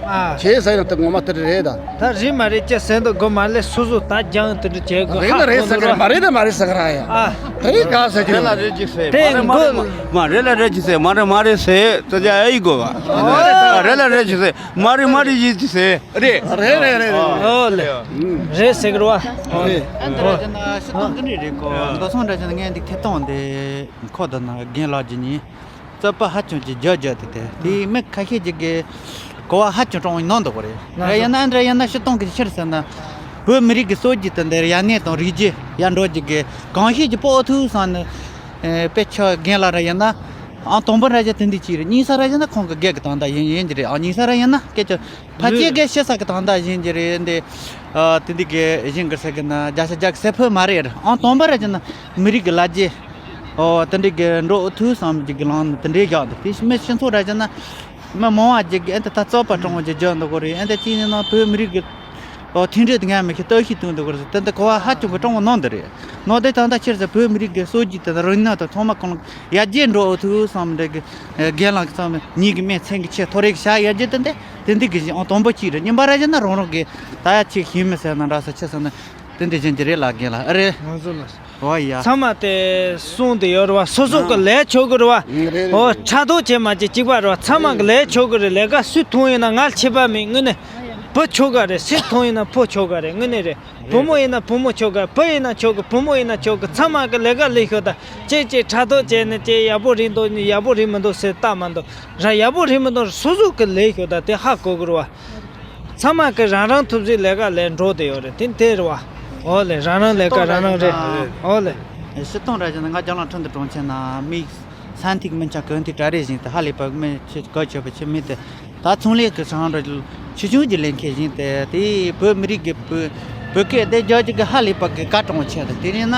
ཨ། ཁྱེད་ཟེར་ན་དེ་ངོ་མ་དེ་རེད་ད། ད་རེད་མ་རེད་ཅེས་ཟེར་འདུག་གོ་མ་ལས་སོ་སོ་ད་རྒྱང་དེ་འདྲ་བྱེད་དགོས། རེད་ན་རེད་ཟེར་གི་རེད་མ་རེད་ན་མ་རེད་ཟེར་གི་ར་ཡ། ཨ། དེ་རེད་ག་ཟེར་གི་རེད། རེད་ལ་རེད་ཅིག་ཟེར་དེ་མ་རེད་མ་རེད་མ་རེད་ལ་རེད་ཅིག་ཟེར་མ་རེད་མ་རེད་ཟེར་དེ་ཅི་ཨེ་ཡི་དགོས་བ། རེད་ལ་རེད་ཅིག་ཟེར་མ་རེད་མ་རེད་ཅིག་ཟེར་རེད། རེད་རེད་རེད་རེད། ཨོ་ལེ། རེད་ཟེར་གི་རེད་བ། རེད། ཨ་འདི་ར་ཅན་ན་ཤི་སྟོང་གི་ནི་རེད་གོ། མདོ་སོང་འདྲ་ཅན་ན་ངས་འདི་ཐད་གཏོང་འདི་ཁོ་དང་ན་རྒན་ལགས་ཀྱི་ཉིན། རྩོད་པ་ཧ་ཅང་གི་རྒྱ་རྒྱ་དེ་དེ་དེའི་མི་ཁ་ཤས་ཅིག་གིས་གོ་བ་ཧ་ཅང་སྤྲང་བོ་ནང་འདུག་གོ་རེད། རེད་ཡིན་ན་འདྲ་ཡིན་ན་སྤྱིར་བཏང་གི་ཕྱིར་ཟེར་ན་བོད་མི་རིགས་ཀྱི་སྲོལ་རྒྱུན་དེ་འདིར་ཡར་ནས་དང་རིགས་རྒྱུད་ཡར་འགྲོ་རྒྱུ་གི་གང་ཤེས་ཀྱི་སྤོ་ཐུབ་བསམ་ནས་དཔེ་ཆ་རྒན་ལགས་ར་ཡིན་ན་ཨང་དང་པོ་ར་ཅན་དེ་འདི་གཅིག་རེད། གཉིས་ས་ར་ཡིན་ན་ཁོང་གི་སྒེར་གྱི་དང་ད་ཡིན་ཡིན་གྱི་རེད། ཨང་གཉིས་ས་ར་ཡིན་ན་སྐད་ཆ་ཕལ་ཆེར་གི་ཤེས་ས་གི་དང་ད་ཡིན་གྱི་རེད་འདི། དེ་འདི་གི་ཡིན་གི་ཟེར་གི་ན་བརྒྱ་ཆ་བརྒྱ་གི་ཟེར་ཕོད་མ་རེད། ཨང་དང་པོ་ར་ཅན་མི་རིགས་ཀྱི་ལ་རྒྱ། ཨོ་དེ་འདྲའི་གི་འགྲོ་ཐུབ་བསམ་གྱི་གི་ལང་དེ་འདྲའི་བཞག་འདུག་དེ་མི་སྤྱི་ཚོགས་ར་ཅན་ན་མི་མང་བ་ཅིག་གི་ཨེ་འདི་ད་རྩོད་པ་སྤྲང་བོ་ཅིག་བརྒྱབ་འདུག་གོ་རེད། ཨེ་འདི་གཅིག་ནས་ན་བོད་མི་རིགས་ཀྱི་ཨོ་མཐུན་སྒྲིལ་དེ་ངས་མི་ཤེས་སྟོབས་ཤུགས་བཏོན་འདུག་གོ་རེད། དེ་འདི་གོ་བ་ཧ་ཅང་གི་སྤྲང་བོ་གནང་འདི་རེད། ནང་དེ་ད་ལྟ་ཕྱིར་ཟེར་བོད་མི་རིགས་ཀྱི་སྲོལ་རྒྱུན་དེ་རིག་གནས་དང་ཚང་མ་གང་ཡར་རྒྱས་འགྲོ་ཐུབ་བསམ་འདྲ་གི་རྒན་ལགས་ཀྱི་ཚང་མ་ཉིད་ཀྱི་སྨན་མཚན་གྱི་ཆེད་ཐོ་རེ་གི་བྱ་ཡར་རྒྱས་དེ་འདི་དེ་འདི་གི་ཨང་དང་པོ་གཅིག་རེད། གཉིས་པ་ར་ཅན་ན་རང་རང་གི་ད་ཡ་ཆེ་ཤེས་མི་ཟེར་ན་འདྲ་ས་ཆེ་ཟེར་ན། དེ་འདྲ་བཞིན་གྱི་རེད་ལ་རྒན་ལགས་ཨ་རེད། ང་ཚོ་ལ་ཨོ་ཡ། ཚང་མ་དེ་གསུང་དེ་ཡོད་རེད་བ། སོ་སོ་གི་ལས་ཆོག་གི་རེད་བ། རེད་རེད། ཨོ་ཕྲག་དོག་བྱེད་མ་བྱེད་གཅིག་པ་རེད་བ། ཚང་མ་གི་ལས་ཆོག་གི་རེད། ལས་ཀ་སུས་མཐོང་ཡིན་ན་ང་ལ་ཁྱད་པར་མེད། དངོས་གནས་བུ་ཆོག་ག་རེད། སུས་མཐོང་ཡིན་ན་ཕོ་ཆོག་ག་རེད། དངོས་གནས་རེད། བུ་མོ་ཡིན་ན་བུ་མོ་ཆོག་ག་བུ་ཡིན་ན་ཆོག་གི་བུ་མོ་ཡིན་ན་ཆོག་གི་ཚང་མ་གི་ལས་ཀ་ལས་ཤོག་ད་ཅེ་ཅེ་ཕྲག་དོག་བྱས་ནས་ཅེ་ཡག་པོ་རེད་འདུག་ནི་ཡག་པོ་རེད་མི་འདུག་ཟེར་ལྟ་མ་འདུག་ར། ཡག་པོ་རེད་མི་འདུག་སོ་སོ་གི་ལས་ཤོག་ད་དེ་ཧ་གོ་གི་རེད་བ། ཚང་མ་གི་རང་རང་ཐུབ་ཚོད་ལས་ཀ་ལས་འགྲོ་བསྡད་ཡོད་རེད། དེ་དེ་རེད་བ། འོ་ལེ་རང་རང་ལས་ཀ་རང་རང་རེད། འོ་ལེ། སྤྱིར་བཏང་ར་བཞིན་ང་རྒྱ་ལང་ཁྲིན་དུ་གྲོང་ཁྱེར་ན་མི་ས་ཐིག་མི་ཆ་གོན་ཐིག་གྲ་རེ་བཞིན་དུ་ཧ་ལས་པ་མི་ཆེ་གོ་ཆོད་པ་ཆེ་མི་དེ་ད་ཚོང་ལས་ཀྱི་སང་ར་ཆེ་ཆུང་གི་ལས་མཁན་བཞིན་དེ་དེ་བོད་མི་རིགས་ཀྱི་བོད་བོད་སྐད་དེ་རྒྱ་གཅིག་གི་ཧ་ལས་པ་གི་བཀའ་དྲང་ཆེ་དེ་དེ་ནས་ན་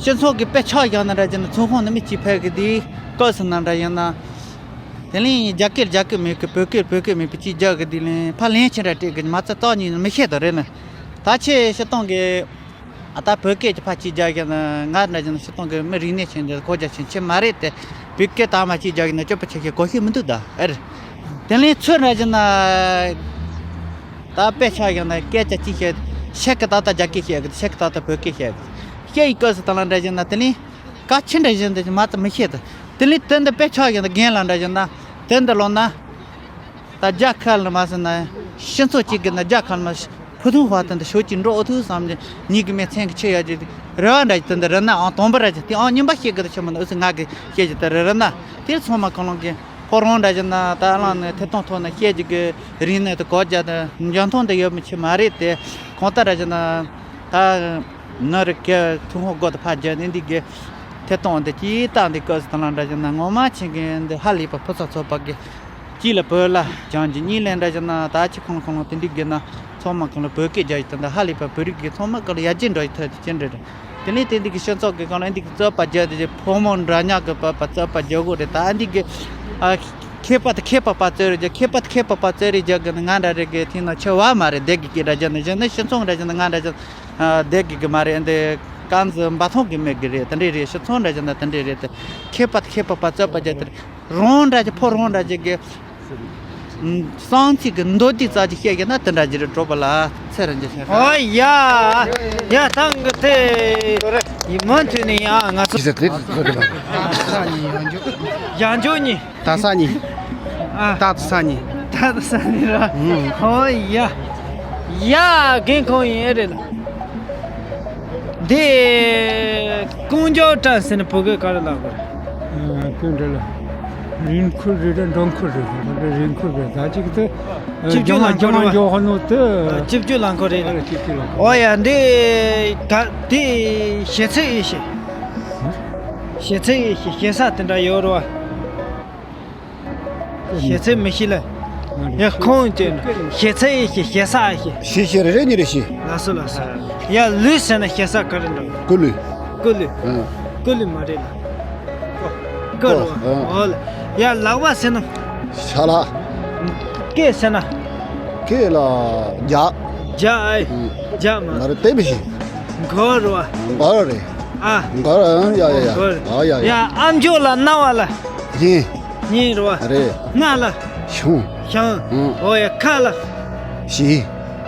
སྤྱི་ཚོགས་ཀྱི་དཔེ་ཆ་བཞག་ན་ར་བཞིན་ཚོང་ཁང་ནས་མི་གཅིག་ཕེབས་གི་དེ་སྐབས་སུ་ན་འདྲ་ཡིན་ན། དེ་ལས་རྒྱ་སྐད་རྒྱ་སྐད་མེད་གི་བོད་སྐད་བོད་སྐད་མེད་པའི་ཅིག་རྒྱག་གི་དེ་ལས་ཕ་ལན་ཆེན་ར་སྤྲད་གི་མ་རྩ་རྩ་གཉིས་མི་ཤེས་དོ་རེད་ནི། ད་ཆེ་སྤྱིར་བཏང་གི་ཨ་ད་བོད་སྐད་ཀྱི་ཕ་ཅིག་རྒྱག་གི་ན་ང་འདྲ་ཅན་སྤྱིར་བཏང་གི་མི་རིག་གནས་ཆེན་འདི་གོ་རྒྱ་ཆེན་ཆེ་མ་རེད་དེ་བོད་སྐད་དག་མ་ཅིག་རྒྱག་གི་ན་སྤྱོད་པ་ཆེ་ཤེས་གོ་ཤེས་མི་འདུག་ད་ཨེ་རེད། དེ་ལས་ཚུར་འདྲ་ཅན་ན། ད་དཔེ་ཆ་ཡང་ན་སྐད་ཆ་གཅིག་བཤད། ཤེས་ཀི་ད་ལྟ་རྒྱ་སྐད་བཤད་གི། ཤེས་ཀི་ད་ལྟ་བོད་སྐད་བཤད་གི། ཤེས་ཡི་སྐབས་སུ་ད་ལ་འདྲ་བཞིན་ན་དེ་ནི་ག་ཆི་འདྲ་བཞིན་དུ་མ་ཙམ་མི་ཤེས་ཏེ། དེ་ནི་དེ་འདི་དཔེ་ཆ་ཡང་ན་རྒན་ལ་འདྲ་བཞིན་ན་དེ་འདི་ལོ་ན། ད་རྒྱ་ཁ་ལ་མ་ཟིན་ན་སྤྱི་ཚོགས་གཅིག་གི་ན་རྒྱ་ཁ་ལ་མ་ཕུ་ཐུང་བ་དེ་འདི་ཤོད་ཀྱི་འགྲོ་ཨོ་ཐུག་བསམ་གྱི་ཉིད་ཀྱི་མི་ཚན་གྱི་ཆེ་ཡ་གྱི་རེ་བ་འདྲ་གྱི་དེ་འདི་རེ་ན་ཨང་དང་པོ་ར་གྱི་དེ་ཨང་གཉིས་པ་ཤེས་གི་དེ་ཆི་མོ་ན་ཨུ་སི་ང་གི་ཤེས་ཀྱི་དེ་རེ་རེ་ན་དེ་ཚང་མ་གང་ལོང་གི་ཁོ་རང་འདྲ་བཞིན་ན་ད་ཨ་ལང་ནས་ཐད་གཏོང་ཐོག་ནས་བཤད་རྒྱུ་གི་རིག་གནས་དེ་གོ་རྒྱ་དང་འཇོན་ཐང་དེ་ཡོད་མི་ཆེ་མ་རེད་དེ། གང་ལྟར་འདྲ་བཞིན་ན་ད་ང་རི་གི་ཐུན་ཧོང་སྒོ་དེ་ཕར་རྒྱབ་ནས་འདི་གི་ཐད་གཏོང་དེ་ཅིག་བཏང་འདི་སྐབས་སུ་ད་ལང་འདྲ་བཞིན་ན་ངོ་མ་ཆེན་གི་འདི་ཧ་ལས་པ་ཕུ་ཚ་ཚོ་པ་གི་གཅིག་ལ་བོད་ལ་སྦྱང་རྒྱུ། གཉིས་ལ་འདྲ་བཞིན་ན་ད་ཆི་ཁང་ཁང་ལ་དེ་འདི་གི་ན་ཚང་མ་གང་ལ་བོད་སྐད་རྒྱག་ཡི་ད་འདི་ཧ་ལས་པ་བོད་རིགས་གི་ཚང་མ་གང་ལ་ཡར་རྒྱས་འགྲོ་ཡི་ཐབས་དེ་ཅི་འདྲ་རེད། དེ་ནས་དེ་འདི་གི་སྤྱི་ཚོགས་ཀྱི་སྒང་ལ་འདི་གི་རྩོད་པ་རྒྱག་དེ་ཕོ་མོ་འདྲ་མཉམ་གི་བར་བར་རྩོད་པ་རྒྱག་དགོས་རེད། ད་འདི་གི་ཨ་མཁས་པ་དང་མཁས་པ་བར་རྩོད་རེས་རྒྱག་མཁས་པ་དང་མཁས་པ་བར་རྩོད་རེས་རྒྱག་གི་ནི་ང་འདྲ་རེད་གི་ཐེངས་ན་ཆེ་བ་མ་རེད། བསྡད་གི་གི་འདྲ་རྒྱག་ནི་གཞན་ནི་སྤྱི་ཚོགས་འདྲ་རྒྱག་ནི་ང་འདྲ་རྒྱག་བསྡད་གི་གི་མ་རེད། འདི་རྐང་འཛིན་འབའ་ཐང་གི་མེད་གི་རེད། དེ་འདྲས་རེད། སྤྱི་ཚོགས་འདྲ་རྒྱག་ན་དེ་འདྲས་རེད། དེ་མཁས་པ་དང་མཁས་པ་བར་རྩོད་པ་རྒྱག་དེ་རེད། རང་འདྲ་གི་ཕོ་རང་འདྲ་གི་གི་ཨུམ། གསང་ཚིག་གི་མདོ་སྡེ་རྩ་ཆེ་བཤད་ཀྱི་ན་དེ་འདྲ་ཅིག་རེད། གྲོགས་པོ་ལ་ཚེ་རིང་ཅིག་བཤད། ཨོ་ཡ། ཡ་ཐང་གི་དེ། ཡིན་མ་ཐུན་ནས་ཡང་ང་ཚོ། ཡང་འཇོག་ནི། ད་ས་ནི། ཨ། ད་ས་ནི། ད་ས་ནི་ར། ཨོ་ཡ། ཡ་རྒན་ཁོང་ཡིན་ཨེ་རེད་ལ། འདི་ཀུན་མགྱོགས་བཀྲ་ཟེར་ནས་བོད་སྐད་ག་རེ་ལབ་དགོས་རེད། ཀུན་འདྲ་ལ། རིན་ཁུར་རེད་དྲ་འགྲོ་ཁུར་རེད་དྲ་ང་ཚོ་རིན་ཁུར་རེད། ད་ཅིག་ཏུ་ཅིབ་ཅུ་རྒྱ་མ་ལང་ཁོ་རེད་བ། འཇོག་ཧ་ནོ་ཏུ། ཅིབ་ཅུ་ལང་ཁོ་རེད། ཨ་རེ་ཅིབ་ཅུ་ལང་ཁོ། ཨོ་ཡ་འདི་ག་འདི་ཞེ་ཚིག་ཡེ་ཤེས། ཞེ་ཚིག་ཡེ་ཤེས་ཞེ་ས་དེ་འདྲ་ཡོད་རེད་བ། ཞེ་ཚིག་མི་ཤེས་ལ། ཡ་ཁོང་ཅན་ཞེ་ཚིག་ཡེ་ཤེས་ཞེ་ས་ཡེ་ཤེས། ཞེ་ཞེ་རེ་རེ་གཉིས་རེ་ཞེ། ལགས་སོ་ལགས་སོ། ཡ་ལུས་ཟེར་ན་ཞེ་ས་ག་རེ་འདྲ། ཀུ་ལུས། ཀུ་ལུས། ཨ། ཀུ་ལུས་མ་རེད་ལ། ཀུ་རེད་བ། ཨ། ཨོ་ལ། ཡ་ལག་པ་ཟེར་ན། ཤ་ལག། སྐེ་ཟེར་ན། སྐེ་ལ་རྒྱག་རྒྱག་ཨེ། ཨུ། རྒྱག་མ། མ་རེད་དེ་མི་ཤེས། མགོ་རེད་བ། མགོ་རེད། ཨ། མགོ་རེད། ཡ་ཡ་ཡ། མགོ་རེད། ཨ་ཡ་ཡ། ཡ་ཨམ་ཅོག་ལ་རྣ་བ་ལ། སྙིང་། སྙིང་རེད་བ། རེད། སྔ་ལ། ཤོང་། ཤང་། ཨུ། ཨོ་ཡ་ཁ་ལ། ཞི།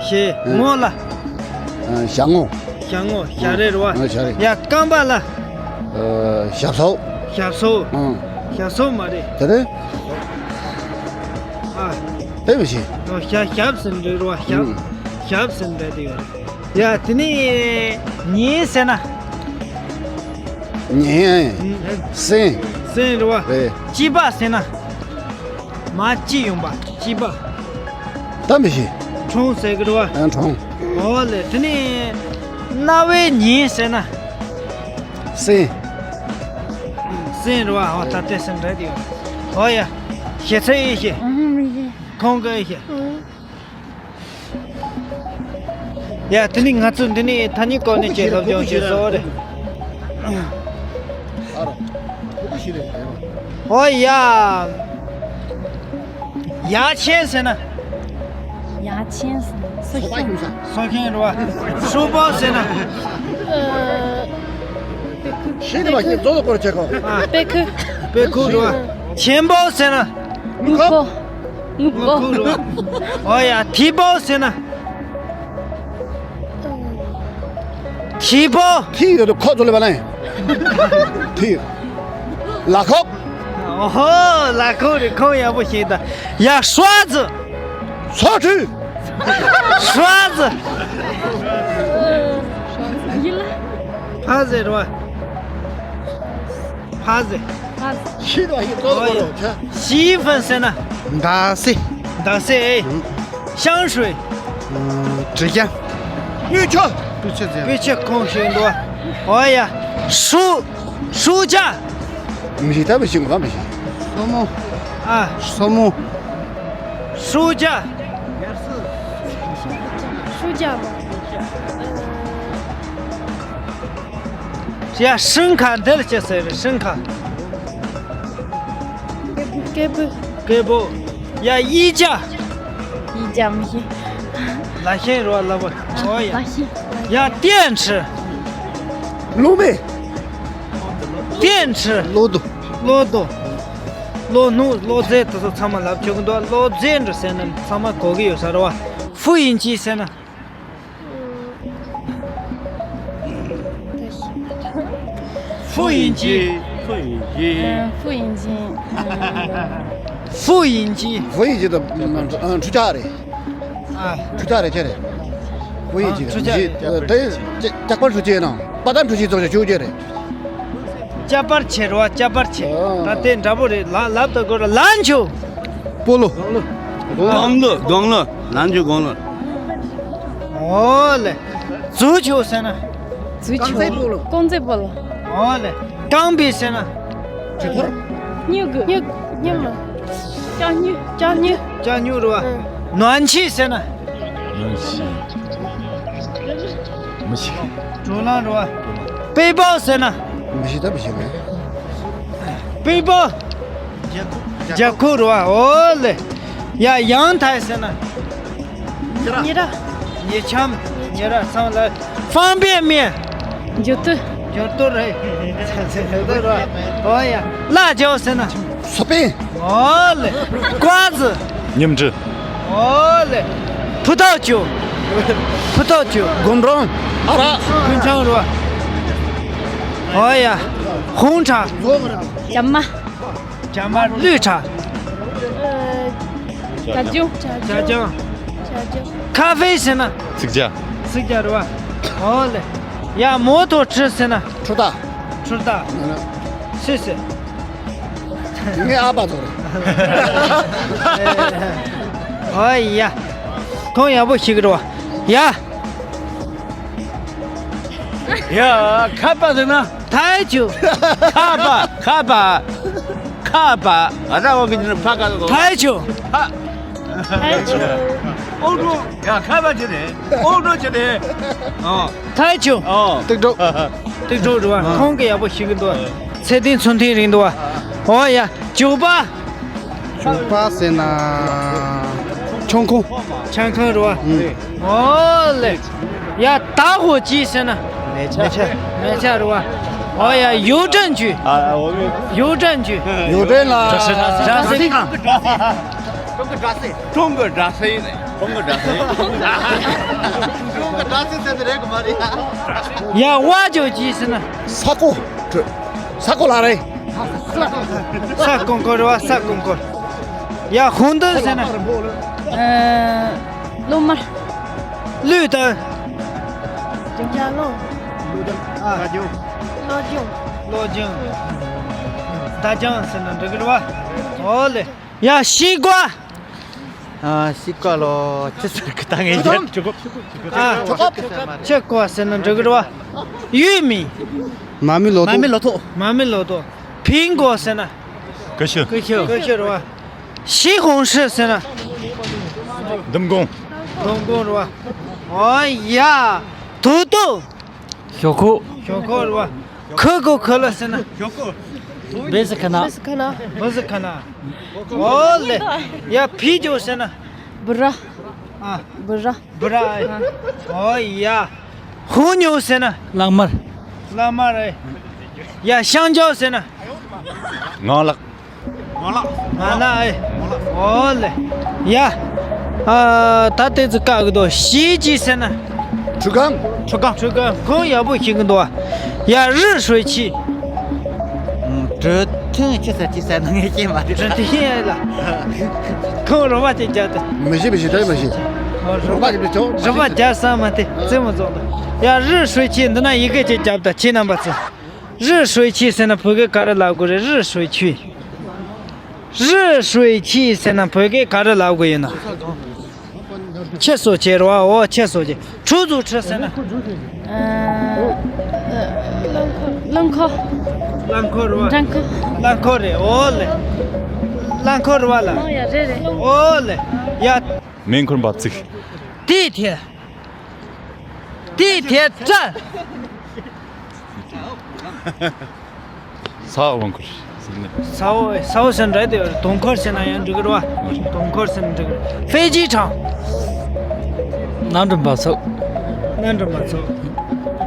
ཞི། ཨུ། ངོ་ལ། ཨ། ཞ་ངོ། ཞ་ངོ་ཞ་རེད་རེད་བ། ཨ། ཞ་རེད། ཡ་རྐང་པ་ལ། ཨ། ཞབས་སོ། ཞབས་སོ། ཨ། ཞབས་སོ་མ་རེད། དེ་རེད། ཨ། དེ་མི་ཤེས། ཨོ་ཞབས་ཞབས་ཟེར་འདྲ་རེད་བ། ཞབས། ཨུ། ཞབས་ཟེར་འདྲ་དེ་ཡོད་རེད། ཡ་དེ་ནས་ཉིན་ཟེར་ན། ཉིན། ཨུ། སེང་། སེང་རེད་བ། རེད། དཔྱིད་པ་ཟེར་ན། མ་སྐྱིད་ཡོང་པ་སྐྱིད་པ། ད་མི་ཤེས། གྲོང་ཟེར་གི་རེད་བ། ཨ། གྲོང་། ཨོ་ལེ། དེ་ནས་རྣ་བའི་ཉིན་ཟེར་ན། སེང་། སེང་རེད་བ། ཨོ་ད་ལྟའི་སེང་འདྲ་དེ་ཡོད། ཨོ་ཡ། ཞེ་ཚིག་ཡེ་ཤེས། ཨ་མི་ཤེས། ཁོང་གི་ཡེ་ཤེས། ཨ། ཡ་དེ་ནི་ང་ཚོ་འདི་ནི་ཐ་སྙད་སྐོར་ནས་ཅིག་སློབ་སྦྱོང་བྱེད་སོ་རེད། ཨོ་ཡ། ཡ་ཆེན་ཟེར་ན། ཡ་ཆེན་ཟེར་ན་སོ་ཤིང་། སོ་ཤིང་རེད་བ། ཧྲུལ་པོ་ཟེར་ན། ཨ། ཤེས་ནི་མ་ཤེས་རྫོགས་ལ་སྐོར་བྱེད་གོ། ཨ། དཔེ་ཁུ། དཔེ་ཁུ་རེད་བ། ཆེན་པོ་ཟེར་ན། དངུལ་ཕོ། དངུལ་ཕོ། དངུལ་ཕོ་རེད་བ། ཨོ་ཡ། མཐིལ་པོ་ཟེར་ན། མཐིལ་པོ། མཐིལ་ཡོད་དོ་ཁོག་ཚོ་ལེ་བ་ལེ། མཐིལ། ལ་ཁོག་ཨོ་ཧོ། ལ་ཁོག་རེད། ཁོང་ཡག་པོ་ཤེས་ད། ཡ་ཧྲ་ཙི། ཚོ་ཁྲུས། ཧྲ་ཙི། ཕ་ཟེར་བ། ཕ་ཟེར། ཕ་ཟེར། ཤི་ལ་ཡི་ཏོ་ལོ་ཆ། ཤི་ཕན་ཟེར་ན། མདའ་སེ། མདའ་སེ། ཨེ། ཤང་ཧྲུའེ། དྲི་རྒྱ། སྤུས་ཆ། སྤུས་ཆ་ཟེར། སྤུས་ཆ་ཁོང་ཤེས་འདུག་ཨོ་ཡ། ཧྲུ། ཧྲུ་ཅ། མི་ཤེས་ད་མི་ཤེས་ངོ་ད་མི་ཤེས། སོ་མོ། ཨ། སོ་མོ། ཧྲུ་ཅ། ཧྲུ་ཅ། ཡ་ཧྲིན་ཁ་འདི་ལ་ཅི་ཟེར་རེད་ཧྲིན་ཁ། སྐད་འབོད། སྐད་འབོད། ཡ་ཡི་ཅ། ཡི་ཅ་མི་ཤེས། ལ་ཤེན་རོ་ལ་བ། ཨོ་ཡ། ལ་ཤེན། ཡ་ཏེན་ཁྲི། ལུག་མེ། ཏེན་ཁྲི། ལོ་དོ། ལོ་དོ། ལོ་ནུ་ལོ་ཙེ་དེ་ཚོ་ཚང་མ་ལབ་ཆོག་གི་འདུག་ལོ་ཙེ་འདྲ་ཟེར་ན་ཚང་མ་གོ་གི་ཡོད་ས་རེད་བ། ཧྥུ་ཡིན་ཅི་ཟེར་ན། ཧྥུ་ཡིན་ཅི། ཧྥུ་ཡིན་ཅི། ཨ། ཧྥུ་ཡིན་ཅི། ཧྥུ་ཡིན་ཅི། ཧྥུ་ཡིན་ཅི་དང་ཁྲུ་ཆག་རེད། ཨ། ཁྲུ་ཆག་རེད། ཁྱེད་རེད། ཧྥུ་ཡིན་ཅི། ཨ། ཁྲུ་ཆག་རེད། དེ་ཇག་པ་ཁྲུ་ཆེ་ནང་པ་དང་ཁྲུ་ཆེ་ཙོགས་ཆུ་ཆེ་རེད། ཅ་པར་ཆེ་རོ། ཅ་པར་ཆེ། ཨ། ད་དེ་འདྲ་པོ་རེད། ལ་ལབ་ད་གོ་ར། ལན་ཆུ། སྤོ་ལོ། དགུང་ལོ། དགུང་ལོ། ལན་ཆུ་དགུང་ལོ། ཨོ་ལེ། ཛུ་ཆུ་ཟེར་ན། ཛུ་ཆུ། རྐང་རྩེད་སྤོ་ལོ། རྐང་རྩེད་སྤོ་ལོ། ཨོ་ལེ། རྐང་པའི་ཟེར་ན། སྙུ་གུ། སྙུ། སྙུ་མ། ལྕགས་སྙུ། ལྕགས་སྙུ། ལྕགས་སྙུ་རེད་པ། ཨ། ནོན་ཆི་ཟེར་ན། ནོན་ཆི། མི་ཤེས། བགྲོ་གླེང་རེད་པ། པེ་པོ་ཟེར་ན། མི་ཤེས་ད་མི་ཤེས་མེད། པེ་པོ། རྒྱ་ཁུག་རེད་པ། ཨོ་ལེ། ཡ། ཡང་ཐའི་ཟེར་ན། ཉེ་ར། ཉེ་ཆམ། ཉེ་ར་སང་ལ། ཧྥང་པེ་མེ། འགྱུར་རྡོ། འགྱུར་རྡོ་རེད། འགྱུར་རྡོ་རེད་པ། ཨོ་ཡ། ལ་ཇའོ་ཟེར་ན། སོ་པན། ཨོ་ལེ། ཀོ་ཙི། ཉིམ་གྲི། ཨོ་ལེ། ཕུ་ཐོག་ཆུ། ཕུ་ཐོག་ཆུ། དགོན་གྲོང་། ཨ་ར། ཀུན་ཆང་རེད་པ། ཨོ་ཡ། ཧུང་ཁྲ། ཇ་མ། ཇ་མ། ལུས་ཁྲ། ཨ། ཇ་ལྗང་། ཇ་ལྗང་། ཇ་ལྗང་། ཁ་ཧྥེ་ཟེར་ན། ཚིག་ཇ། ཚིག་ཇ་རེད་པ། ཨོ་ལེ། ཡ། མོ་ཐོག་ཁྲི་ཟེར་ན། ཁྲུ་ཏ། ཁྲུ་ཏ། སུ་སུ། ངའི་ཨ་ཕ་ཚོ་རེད། ཨོ་ཡ། ཁོང་ཡག་པོ་ཤེས་ཀྱི་རེད་པ། ཡ། ཡ། ཁ་པ་ཟེར་ན། ཐའི་ཆུ། ཁ་པ། ཁ་པ། ཁ་པ། ཨ་ད་འོ་གི་ཕ་ཁ་ལ་གོ། ཐའི་ཆུ། ཨོ་འགྲོ། ཡ། ཁ་པ་ཆུ་རེད། ཨོ་འགྲོ་ཆུ་རེད། ཨོ། ཐའི་ཆུ། ཨོ། ཏིག་ཏོག། ཏིག་ཏོག་རེད་པ། ཁོང་གིས་ཡག་པོ་ཤེས་ཀྱི་འདུག། ཚེ་བརྟན་ཚུལ་ཁྲིམས་རིང་འདུག་པ། ཨོ་ཡ། ཇུག་པ། ཇུག་པ་ཟེར་ན། ཆང་ཁང་། ཆང་ཁང་རེད་པ། ཨོ་ལེ། ཡ། ད་ཧོ་ཅི་ཟེར་ན། མེ་ཆ། མེ་ཆ་རེད་པ། ཨོ་ཡ། ཡུའུ་ཀྲེན་ཅུས། ཨ། ཨ། ཨོ་མེ། ཡུའུ་ཀྲེན་ཅུས། ཡུའུ་ཀྲེན་ལ། ཀྲ་སེ། ཀྲ་སེ། ཀྲུང་གོ་ཀྲ་སེ་ཡིན། ཀྲུང་གོ་ཀྲ་སེ་ཡིན། ཀྲུང་གོ་ཀྲ་སེ་ཟེར་ནི་རེད་གི་མ་རེད་ཡ། ཡ། ཝ་ཇོ་ཅི་ཟེར་ན། ས་ཀོ། ས་ཀོ་ལ་རེད། ས་ཀོང་ཀོ་རེད་པ། ས་ཀོང་ཀོ། ཡ། ཧུང་ཏུན་ཟེར་ན། ཨ། གློ་དམར། ལུས་དང་། ལྗང་ལོ། ཨ། གློ་ལྗང་། གློ་ལྗང་། མདའ་ལྗང་ཟེར་ན་འགྲིག་གི་རེད་པ། ཨོ་ལེ། ཡ། ཤི་ཀོ། ཨ། ཤི་ཀོ་ལོ། ཅི་ཟེར་གི་ད་ངས་ཡ། ཨ། ཆོ་གོ། ཆོ་གོ་ཟེར་ན་འགྲིག་གི་རེད་པ། ཡུས་མི། མ་མི་ལོ་ཏོ། མ་མི་ལོ་ཏོ། མ་མི་ལོ་ཏོ། ཕིང་གོ་ཟེར་ན། ཀུ་ཤུ། ཀུ་ཤུ། ཀུ་ཤུ་རེད་པ། ཤི་ཧོང་ཧྲི་ཟེར་ན། ལྡུམ་གོང་། ལྡུམ་གོང་རེད་པ། ཨོ་ཡ། ཐུ་ཏུ། ཞོག་ཁོག། ཞོག་ཁོག་རེད་པ། ཁུ་གུ་ཁུ་ལ་ཟེར་ན། བེ་སི་ཁ་ན། བེ་སི་ཁ་ན། བེ་སི་ཁ་ན། ཨོ་ལེ། ཡ། ཕི་ཇོ་ཟེར་ན། བུ་ར། ཨ། བུ་ར། བུ་ར། ཨོ་ཡ། ཧུ་ཉོ་ཟེར་ན། གླང་དམར། གླང་དམར་རེད། ཡ། ཤང་ཇོ་ཟེར་ན། ངང་ལག། ང་ལ་ཨེ། ཨོ་ལེ། ཡ། ཨ། ད་དེ་ཚོ་བཀག་གི་འདུག། ཞི་ཅི་ཟེར་ན། ཁྲུ་གམ། ཁྲུ་གམ། ཁྲུ་གམ། ཁོང་ཡག་པོ་ཤེས་ཀྱི་འདུག་པ། ཡ། རི་ཧྲོས་ཆི། གྲུ་ཐིང་ཅི་ཟེར་ཅི་ཟེར་ན་ངས་ཤེས་མ་རེད། གྲུ་ཐིང་ལ། ཁོང་རོ་མ་ཅིག་རྒྱག་ཏུ། མི་ཤེས་མི་ཤེས་ད་མི་ཤེས། རོ་མ་ཅིག་མི་ཆོག། རོ་མ་རྒྱག་ས་མ་དེ་རྩེ་མོ་རྫོགས་འདུག། ཡ། རི་ཧྲོས་ཆི། འདི་ན་ཡི་གེ་ཅིག་རྒྱབ་ད། ཁྱེད་རྣམ་པ་ཚོ། རི་ཧྲོས་ཆི་ཟེར་ན་བོད་སྐད་ག་རེ་ལབ་དགོས་རེད། རི་ཧྲོས་ཆི། རི་ཧྲོས་ཆི་ཟེར་ན་བོད་སྐད་ག་རེ་ལབ་དགོས་ཡིན་ན། ཁྱེད་སོ་ཆེ་རོ། ཨོ། ཁྱེད་སོ་ཆེ། ཁྲུ་ཟུ་ཁྲི་ཟེར་ན། ཨ། རླངས་འཁོར། རླངས་འཁོར་རོ། རླངས་འཁོར། རླངས་འཁོར་རེད། ཨོ་ལེ། རླངས་འཁོར་རོ་ལ། ཨོ་ཡ། རེད་རེད། ཨོ་ལེ། ཡ། མེ་འཁོར་འབབ་ཚིགས། དེའི་ཐད། དེའི་ཐད་སྤྲ། ས་འོག་རླངས་འཁོར་ཟེར་ནས། ས་འོག་ས་འོག་ཟེར་འདྲ་དེ་དུང་འཁོར་ཟེར་ན་ཡང་འགྲིག་གི་རེད་པ། དུང་འཁོར་ཟེར་ན་འགྲིག་གི་རེད། ཧྥེ་ཇི་ཁྲང་། གནམ་གྲུ་འབབ་ཚུགས། གནམ་གྲུ་འབབ་ཚུགས།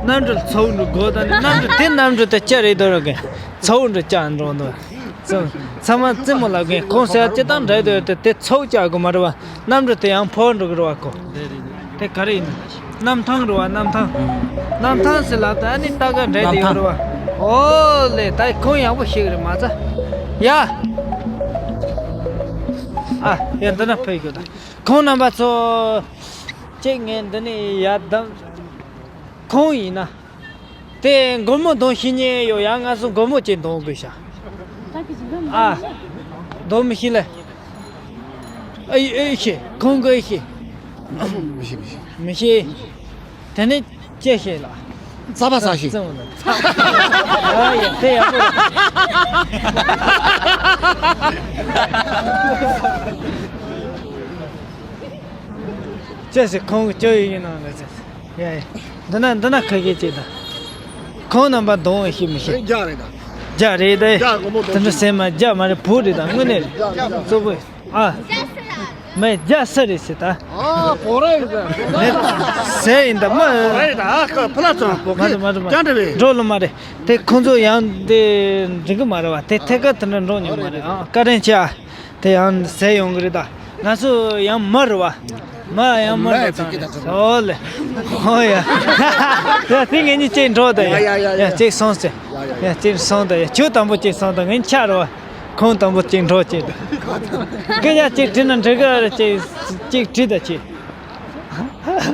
གནམ་གྲུ་ཚུགས་འགྲོ་དགོས་ད་ནི་གནམ་གྲུ་དེ་གནམ་གྲུ་དེ་ལྕགས་རེད་དོ་ར་གི། ཚུགས་འགྲོ་ལྕགས་འགྲོ་འདུག། ཚང་མ་རྩེད་མོ་ལབ་མཁན་ཁོང་ཟེར་ཡ་སྤྱིར་བཏང་འདྲ་འདུག་དེ་དེ་ཚོགས་བཅར་དགོས་མ་རེད་བ། གནམ་གྲུ་དེ་ཡང་འཕུར་འགྲོ་གི་རེད་བ་ཁོ། དེ་ག་རེ་ཡིན། གནམ་ཐང་རེད་བ། གནམ་ཐང་། གནམ་ཐང་ཟེར་ལབ་ད་ཨ་ནི་ལྟ་ག་འདྲ་དེ་ཡོད་རེད་བ། ཨོ་ལེ་ད་ཁོང་ཡག་པོ་ཤེས་གི་རེད་མ་ཚ། ཡ། ཨ་ཡ་འདི་ན་ཕེབས་དགོས་ད། ཁོང་རྣམ་པ་ཚོ། གཅིག་ངས་འདི་ནས་ཡར་བསྡམས། ཁོང་ཡིན་ན། དེ་སྒོར་མོ་གཏོང་ཤེས་མཁན་ཡོད་ཡ། ང་ཚོ་སྒོར་མོ་གཅིག་གཏོང་དགོས་ཤག་ཨ། གཏོང་མི་ཤེས་ལེ། ཨེ་ཨེ་ཤེས་ཁོང་གིས་ཤེས། མི་ཤེས་མི་ཤེས། མི་ཤེས། དེ་ནས་ཅི་ཤེས་ལ། རྩ་བ་ཟ་ཤེས། རྩེད་མོ་ལ། ཨ་ཡ་དེ་ཡག་པོ་རེད། ཅི་ཟེར་ཁོང་གི་སྐྱོ་ཡི་ཡིན་ནང་ལ་ཟེར། ཡ་ཡ། འདི་ན་འདི་ན་ཁ་ཤས་ཅིག་དང་། ཁོང་རྣམ་པ་གདོང་ཤེས་མི་ཤེས། རྒྱ་རེད་ད། རྒྱ་རེད་དེ། རྒྱ་སྒོར་མོ་གདོང་། དེ་འདྲ་ཟེར་མ་རྒྱ་མ་རེད། བོད་རེད་ད། དངོས་གནས་རེད། གཙོ་བོ། ཨ། མེད་རྒྱ་སུ་རེད་ཟེར་ད། ཨ་བོད་རེད་ད། ཟེར་ཡིན་ད་མ། བོད་རེད་ད། ཨ་ཁ་ཕུ་ལ་ཚང་བོད་མ་རེད་མ་རེད་མ་རེད། ཀྱང་འདྲ་བས། འགྲོ་ལོ་མ་རེད། དེ་ཁོང་ཚོ་ཡང་དེ་འགྲིག་གི་མ་རེད་བ། དེ་ཐད་ཀར་དེ་འདྲ་འགྲོ་མྱོང་མ་རེད། ཨ་བཀའ་དྲིན་ཆེ་ཨ། དེ་ཡང་ཟེར་ཡོང་གི་རེད་ད། ང་ཚོ་ཡང་མི་རེད་བ། མ་ཡང་མི་འགྲོ་ཙང་རེད། ཨོ་ལེ། ཨོ་ཡ། ཡ་དེ་ངེད་གཉིས་གཅིག་འགྲོ་ད་ཡ། ཡ་ཡ་ཡ་ཡ། ཡ་གཅིག་སོང་ཟེར། ཡ་ཡ་ཡ། ཡ་གཅིག་སོང་ད་ཡ། ཁྱོད་དང་པོ་གཅིག་སོང་ད་ངེད་ཆ་རེད་བ། ཁོང་དང་པོ་གཅིག་འགྲོ་གཅིག་ད། སྐད་ཆ་གཅིག་དྲིས་ན་འགྲིག་གི་རེད། གཅིག་གཅིག་དྲིས་ད་གཅིག་ཨ།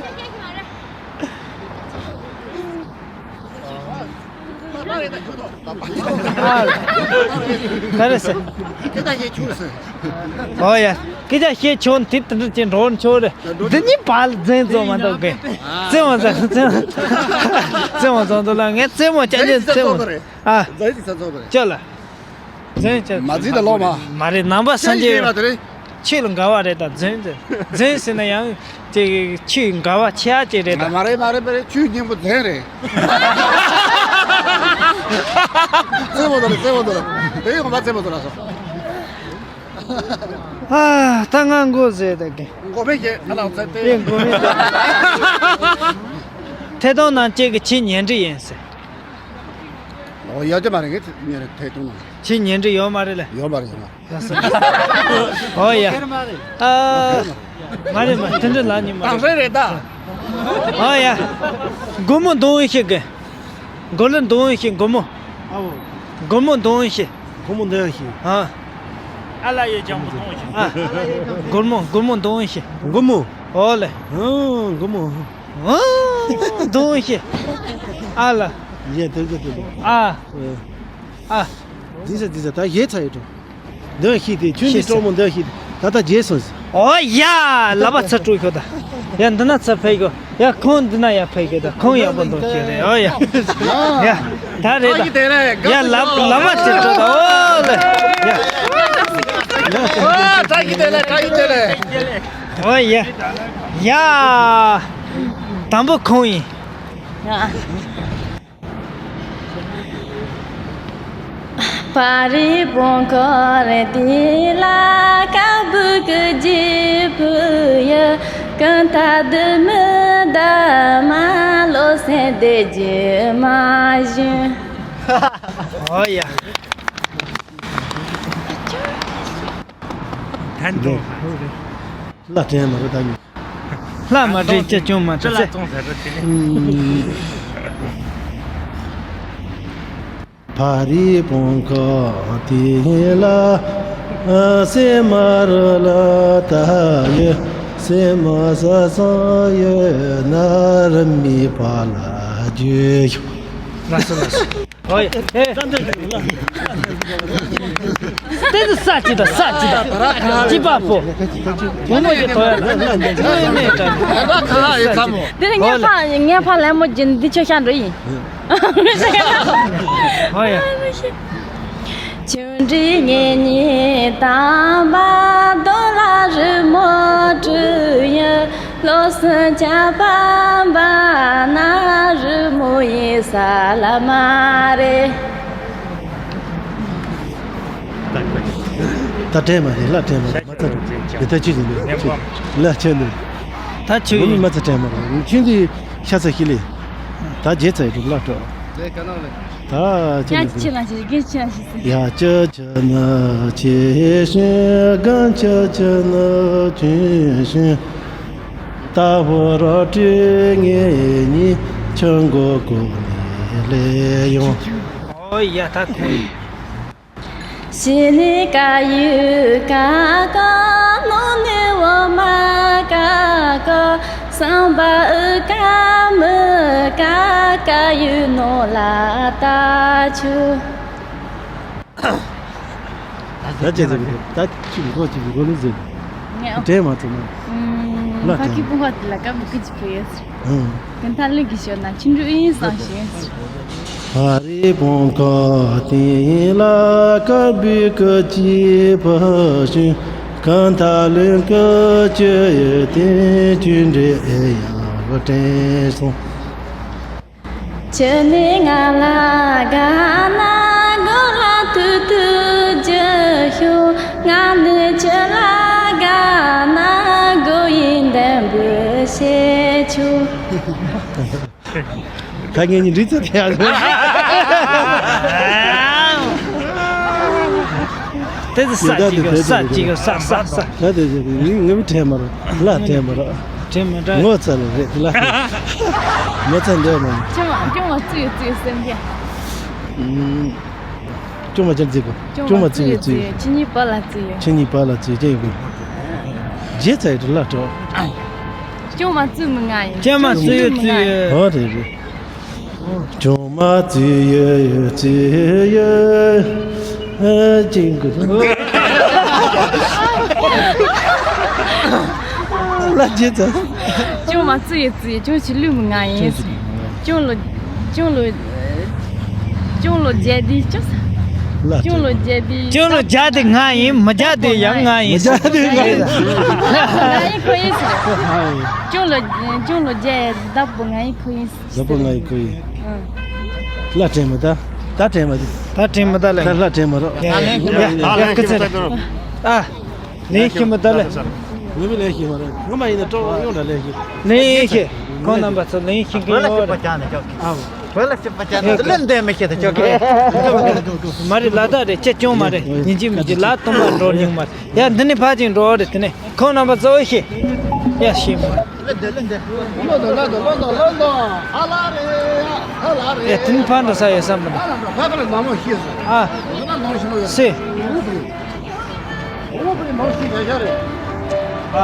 ག་རེ་ཟེར། སྐད་ཆ་བཤད་ཆོག་ཟེར། ཨོ་ཡ། སྐད་ཆ་བཤད་ཆོག་དེ་དེ་འདྲ་ཅིག་འགྲོ་ཆོག་རེད། འདི་གཉིས་བར་ལ་རྫུན་རྫོགས་མ་འདུག་གི། རྩེད་མོ་རྩེ་རྩེད་མོ་རྩེད་མོ་རྫོགས་འདུག་ལ། ངས་རྩེད་མོ་བྱ་རྒྱུ་རྩེད་མོ། ཨ། རྫུན་ཅིག་རྩེ་རྫོགས་པ་རེད། ཅོ་ལ། རྫུན་ཅོ། མ་རྫུན་ད་ལོག་མ། མ་རེད། ནང་པ་སངས་རྒྱས་ཆོས་ཡིན་པ་དེ་རེད། ཆོས་ལ་འགལ་བ་རེད་ད། རྫུན་ཅོ། རྫུན་ཟེར་ན་ཡང་ཅིག་ཆོས་འགལ་བ་ཆེ་ཨ་ཅིག་རེད་ད། མ་རེད་མ་རེད་མ་རེད། ཆོས་སྙིང་པོ་རྫུན་རེད། རྩེད་མོ་དེ་རེད། རྩེད་མོ་དེ་རེད། དེ་ཡིན་ངོ་མ་རྩེད་མོ་དེ་རེད་སོ། ཨ། ད་ང་མགོ་ཟས་ད་གི། མགོ་མེད་ཀྱི་ཨ་ལགས་ཚེ་ཏེ། ཡིན་མགོ་མེད་ཀྱི། ཐད་གཏོང་ནང་བཅས་ཀྱི་ཆེས་ཉེ་འབྲེལ་ཡིན་ཟེར། ཨོ་ཡོད་ཀྱི་མ་རེད། ངས་ཉེ་རེད་ཐད་གཏོང་ནང་། ཆེས་ཉེ་འབྲེལ་ཡོད་མ་རེད་ལ། ཡོད་མ་རེད་ཡོད་མ་རེད། ཨོ་ཡ། ཨ། མ་རེད་མ་དེ་འདྲ་ལ་ཉི་མ་དང་སེ་རེད་ད། ཨོ་ཡ། སྒོར་མོ་གཏོང་ཡིན་ཤེས་གི། སྒོར་ལ་གཏོང་ཡིན་ཤེས་སྒོར་མོ། ཨོ། སྒོར་མོ་གཏོང་ཡིན་ཤེས། སྒོར་མོ་འདོན་ཤེས། ཨ། ཨ་ལ་ཡོད་ཀྱང་མོ་གཏོང་ཡིན་ཤེས། ཨ། སྒོར་མོ་སྒོར་མོ་གཏོང་ཡིན་ཤེས། སྒོར་མོ། ཨོ་ལེ། ཨང་། སྒོར་མོ། ཨང་། གཏོང་ཡིན་ཤེས། ཨ་ལ། ཡེ་དེ་ག་དེ་ལ། ཨ། ཨ། འདི་ཟ་འདི་ཟ་ད་ཡེ་ཚ་ཡོད་དོ། འདོན་ཤེས་ཏེ་ཁྱོད་འདི་ཤེས་སོང་། གྲོགས་མོ་འདོན་ཤེས་ཏེ་ད་ལྟ་རྗེས་སོང་ཟེར། ཨོ་ཡ། ལབ་པ་ཚ་དྲུག་ཤོ་ད། ཡ་འདི་ན་ཚ་ཕེ་གོ། ཡ་ཁོང་འདི་ན་ཡ་ཕེ་གོ་ད། ཁོང་ཡག་པོ་འདུག་ཅེ་རེད། ཨོ་ཡ། ཡ་ད་རེད་ད། ཡ་ལབ་ལབ་པ་ཚ་དྲུག་ད། ཨོ་ལེ། ཡ། ཨོ་ད་ཡི་དེ་ལེ་ད་ཡི་དེ་ལེ། ཨོ་ཡ། ཡ། དང་པོ་ཁོང་ཡིན། ཕ་རི་བོང་ཁོ་རེ་དི་ལ་ཀ་བུ་ཀུ་ཇི་ཕུ་ཡ་ཀན་ཐ་དུ་མི་ད་མ་ལོ་སེ་དེ་ཇི་མ་ཞུ། ཨོ་ཡ། ཐན་ཏོ། ལ་དྲན་མ་རེད་ད། ལྷ་མ་དྲན་ཅི་བྱུང་མ་ཅི་ལ་ཐུག་ཐོང་ཟེར་རེད་དེ། ཕ་རི་བོང་ཁ་དེ་ལ་སེ་མ་ར་ལ་ད་ཡེ་སེ་མ་ས་ས་ཡེ་ན་ར་མི་པ་ལ་ཇེ་ཡོ། ལ་སོ་ལ་སོ། ཨོ་ཡ། ཨེ། དེ་ཚོ་ས་ཅི་ད་ས་ཅི་ད། ཅི་པ་པོ། བུ་མོ་ཡི་དོ་ཡ་ད། ཨེ་ནས་ད། དེ་ནས་ངས་ཕ་ངས་ཕ་ལན་མོ་སྦྱིན་འདི་ཆོས་ཤ་འགྲོ་ཡིན། ཨོ་ཡ། ཆུང་འདྲིས་ངེད་གཉིས་དམ་པ་རྡོ་ལ་རི་མོ་བྲིས་ཡ། ལོ་སུ་ཆ་པ་བ་ན་རི་མོ་ཡི་ས་ལ་མ་རེད། ད་དྲན་མ་རེད། ལ་དྲན་མ་རེད། མ་ཚ་རེད། དེ་ད་ཅི་ཟིན་འདུག་ལ་ཆེ་འདུག་ད་ཆུ་ཡིན། མ་ཚ་དྲན་མ་རེད། ཁྱོད་འདི་ཤ་ཚ་ཤི་ལི། ད་རྗེས་ཚ་ཡི་འདུག་ལ་སྤྲོ། ད་ཅི་ཡ་ནས་ཅི་ལ་ཞིག་གིན་ཅི་ལ་ཞིག་ཟེར། ཡ་ཅི་ཅི་ན་ཆེ་ཤིང་གང་ཅི་ཅི་ན་ཆུན་ཤིང་། ད་བོ་རོ་ཏི་ངེ་ཉི་ཆང་གོ་གོ་ནི་ལེ་ཡོང་། ཨོ་ཡ་ད་ཁོ། 心里加油，加油，努力我们加油，上班加油，加油，努力打球。 ད་ཅི་ཟེར་གི་འདུག་ད་ཅི་མགོ་ཅི་མགོ་ལུག་ཟེར། ངས་དྲན་མ་ཐུབ་ན། ལ་ཕ་གི་དྲན། སྤུན་ཀ་དེ་ལ་ཀ་བུ་ཀི་ཅི་ཕུ་ཡོད། ཧུམ། གན་ཐ་ལུན་གི་ཤོད་ན་ཆུན་འགྲོ་ཨིན་སང་ཞེས། ཧ་རི་བོང་ཁ་སྟེང་ལ་དཀར་བུ་ཀ་ཅི་ཕ་ཤུན། གན་ཐ་ལུན་ཀ་ཅི་ཡོད་དེ་ཆུན་འདྲེ་ཨེ་ཡ་བ་དྲན་སོང་། ཁྱེད་ནི་ང་ལ་དགའ་ན་མགོ་ལ་ཐུག་ཐུག་རྒྱུ་ཤོག་ང་ནི་ཁྱེད་ལ་དགའ་ན་མགོ་ཡི་འདམ་བུ་བྱེད་ཆོག་ད་ངེད་གཉིས་འདྲི་ཚོད་དེ་ཡང་། དེ་ཚོ་ས་གཅིག་གི་ས་གཅིག་གི་ས་ས་ས། ད་དེ་ཚོ་ངའི་དྲན་མ་རེད། ལ་དྲན་མ་རེད། དྲན་མ་དྲན། ངོ་ཚ་ལ་རེད་ལ། ངོ་ཚ་འདྲ་མ། སྐྱོ་མ་སྐྱོ་མ་བཙུགས་ཡོད་བཙུགས་ཡོད་སེམས་ཀྱི། སྐྱོ་མ་ཅན་བཙུགས་གོ། སྐྱོ་མ་བཙུགས་ཡོད་བཙུགས་ཡོད། ཁྱེད་གཉིས་པ་ལ་བཙུགས་ཡོད། ཁྱེད་གཉིས་པ་ལ་བཙུགས་ཀྱི་ཡོད་གོ། རྗེས་ཚ་ཡོད་ལ་སྤྲོ། སྐྱོ་མ་བཙུགས་མི་ང་ཡིན། སྐྱོ་མ་བཙུགས་ཡོད་བཙུགས་ཡོད། ཨོ་རེད་རེད། ཅུང་མ་ཙི་ཡོ་ཡོ་ཙི་ཡོ། ཨ་ཅིང་གུ། ལ་རྗེ་ཙ། ཅུང་མ་ཙི་ཡོ་ཙི་ཡོ། ཅུང་ཞིག་ལུས་མི་ང་ཡིན། ཅུང་ལོ། ཅུང་ལོ། ཅུང་ལོ་རྒྱལ་དི་ཅུང་ས། ལ་ཅུང་ལོ་རྒྱལ་དི། ཅུང་ལོ་རྒྱལ་དི་ང་ཡིན། མི་རྒྱལ་དི་ཡང་ང་ཡིན། མི་རྒྱལ་དི་ང་ཡིན། ང་ཡིན་ཁོ་ཡིན་ཟེར། ཅུང་ལོ། ཅུང་ལོ་རྒྱལ་བདག་པོ་ང་ཡིན་ཁོ་ཡིན། ལ་པོ་ང་ཡི་ཁོ་ཡི། ལ་དྲན་མ་ད། ད་དྲན་མ་ད། ད་དྲན་མ་ད་ལ། ད་ལ་དྲན་མ་རོགས། ཡ་ཡ་ཡ་ཀི་ཚེ། ཨ། ལེན་ཤི་མ་ད་ལ། ངས་མི་ལེན་ཤི་མ་རེད། ངས་མ་ཡིན་ན་སྤྲོ་བ་ཡོང་འདྲ་ལེན་ཤི། ལེན་ཤི། ཁོང་རྣམ་པ་ཚོ་ལེན་ཤི་གི་ཡོད་རེད། ཨ། བོད་ལ་སྐྱིད་པ་ཅན་དེ་ལེན་བསྡད་མི་ཤེས་ད་ཅོག་གི། མ་རེད་ལ་དྭགས་རེད་ཅེས་ཅུང་མ་རེད། ཡིན་གཅིག་མིན་གཅིག་ལ་སྟོང་པ་འགྲོ་སྙིང་མ་རེད། ཡ་འདི་ནས་ཕར་ཅིག་འགྲོ་རེད་དེ་ནས། ཁོང་རྣམ་པ་གཙོ་བོ་ཤེས། ཡ་ཤེས་མ། ལོ་དོ་ལོ་དོ་ལོ་དོ་ལོ་དོ། ཨ་ལ་རེ། ཨ་ལ་རེ། ཡ་དེ་ནས་ཕར་འགྲོ་ས་ཡོད་ས་མི་འདུག་ཨ་ལ་འགྲོ་ཕ་ཕ་ལ་མ་མོ་ཤེས་སོ། ཨ། ང་ལ་ནང་ཞིག་ལོ་ཡོད། སེ། ཨོ་པ་ནི་མང་ཤེས་བྱ་བྱ་རེད།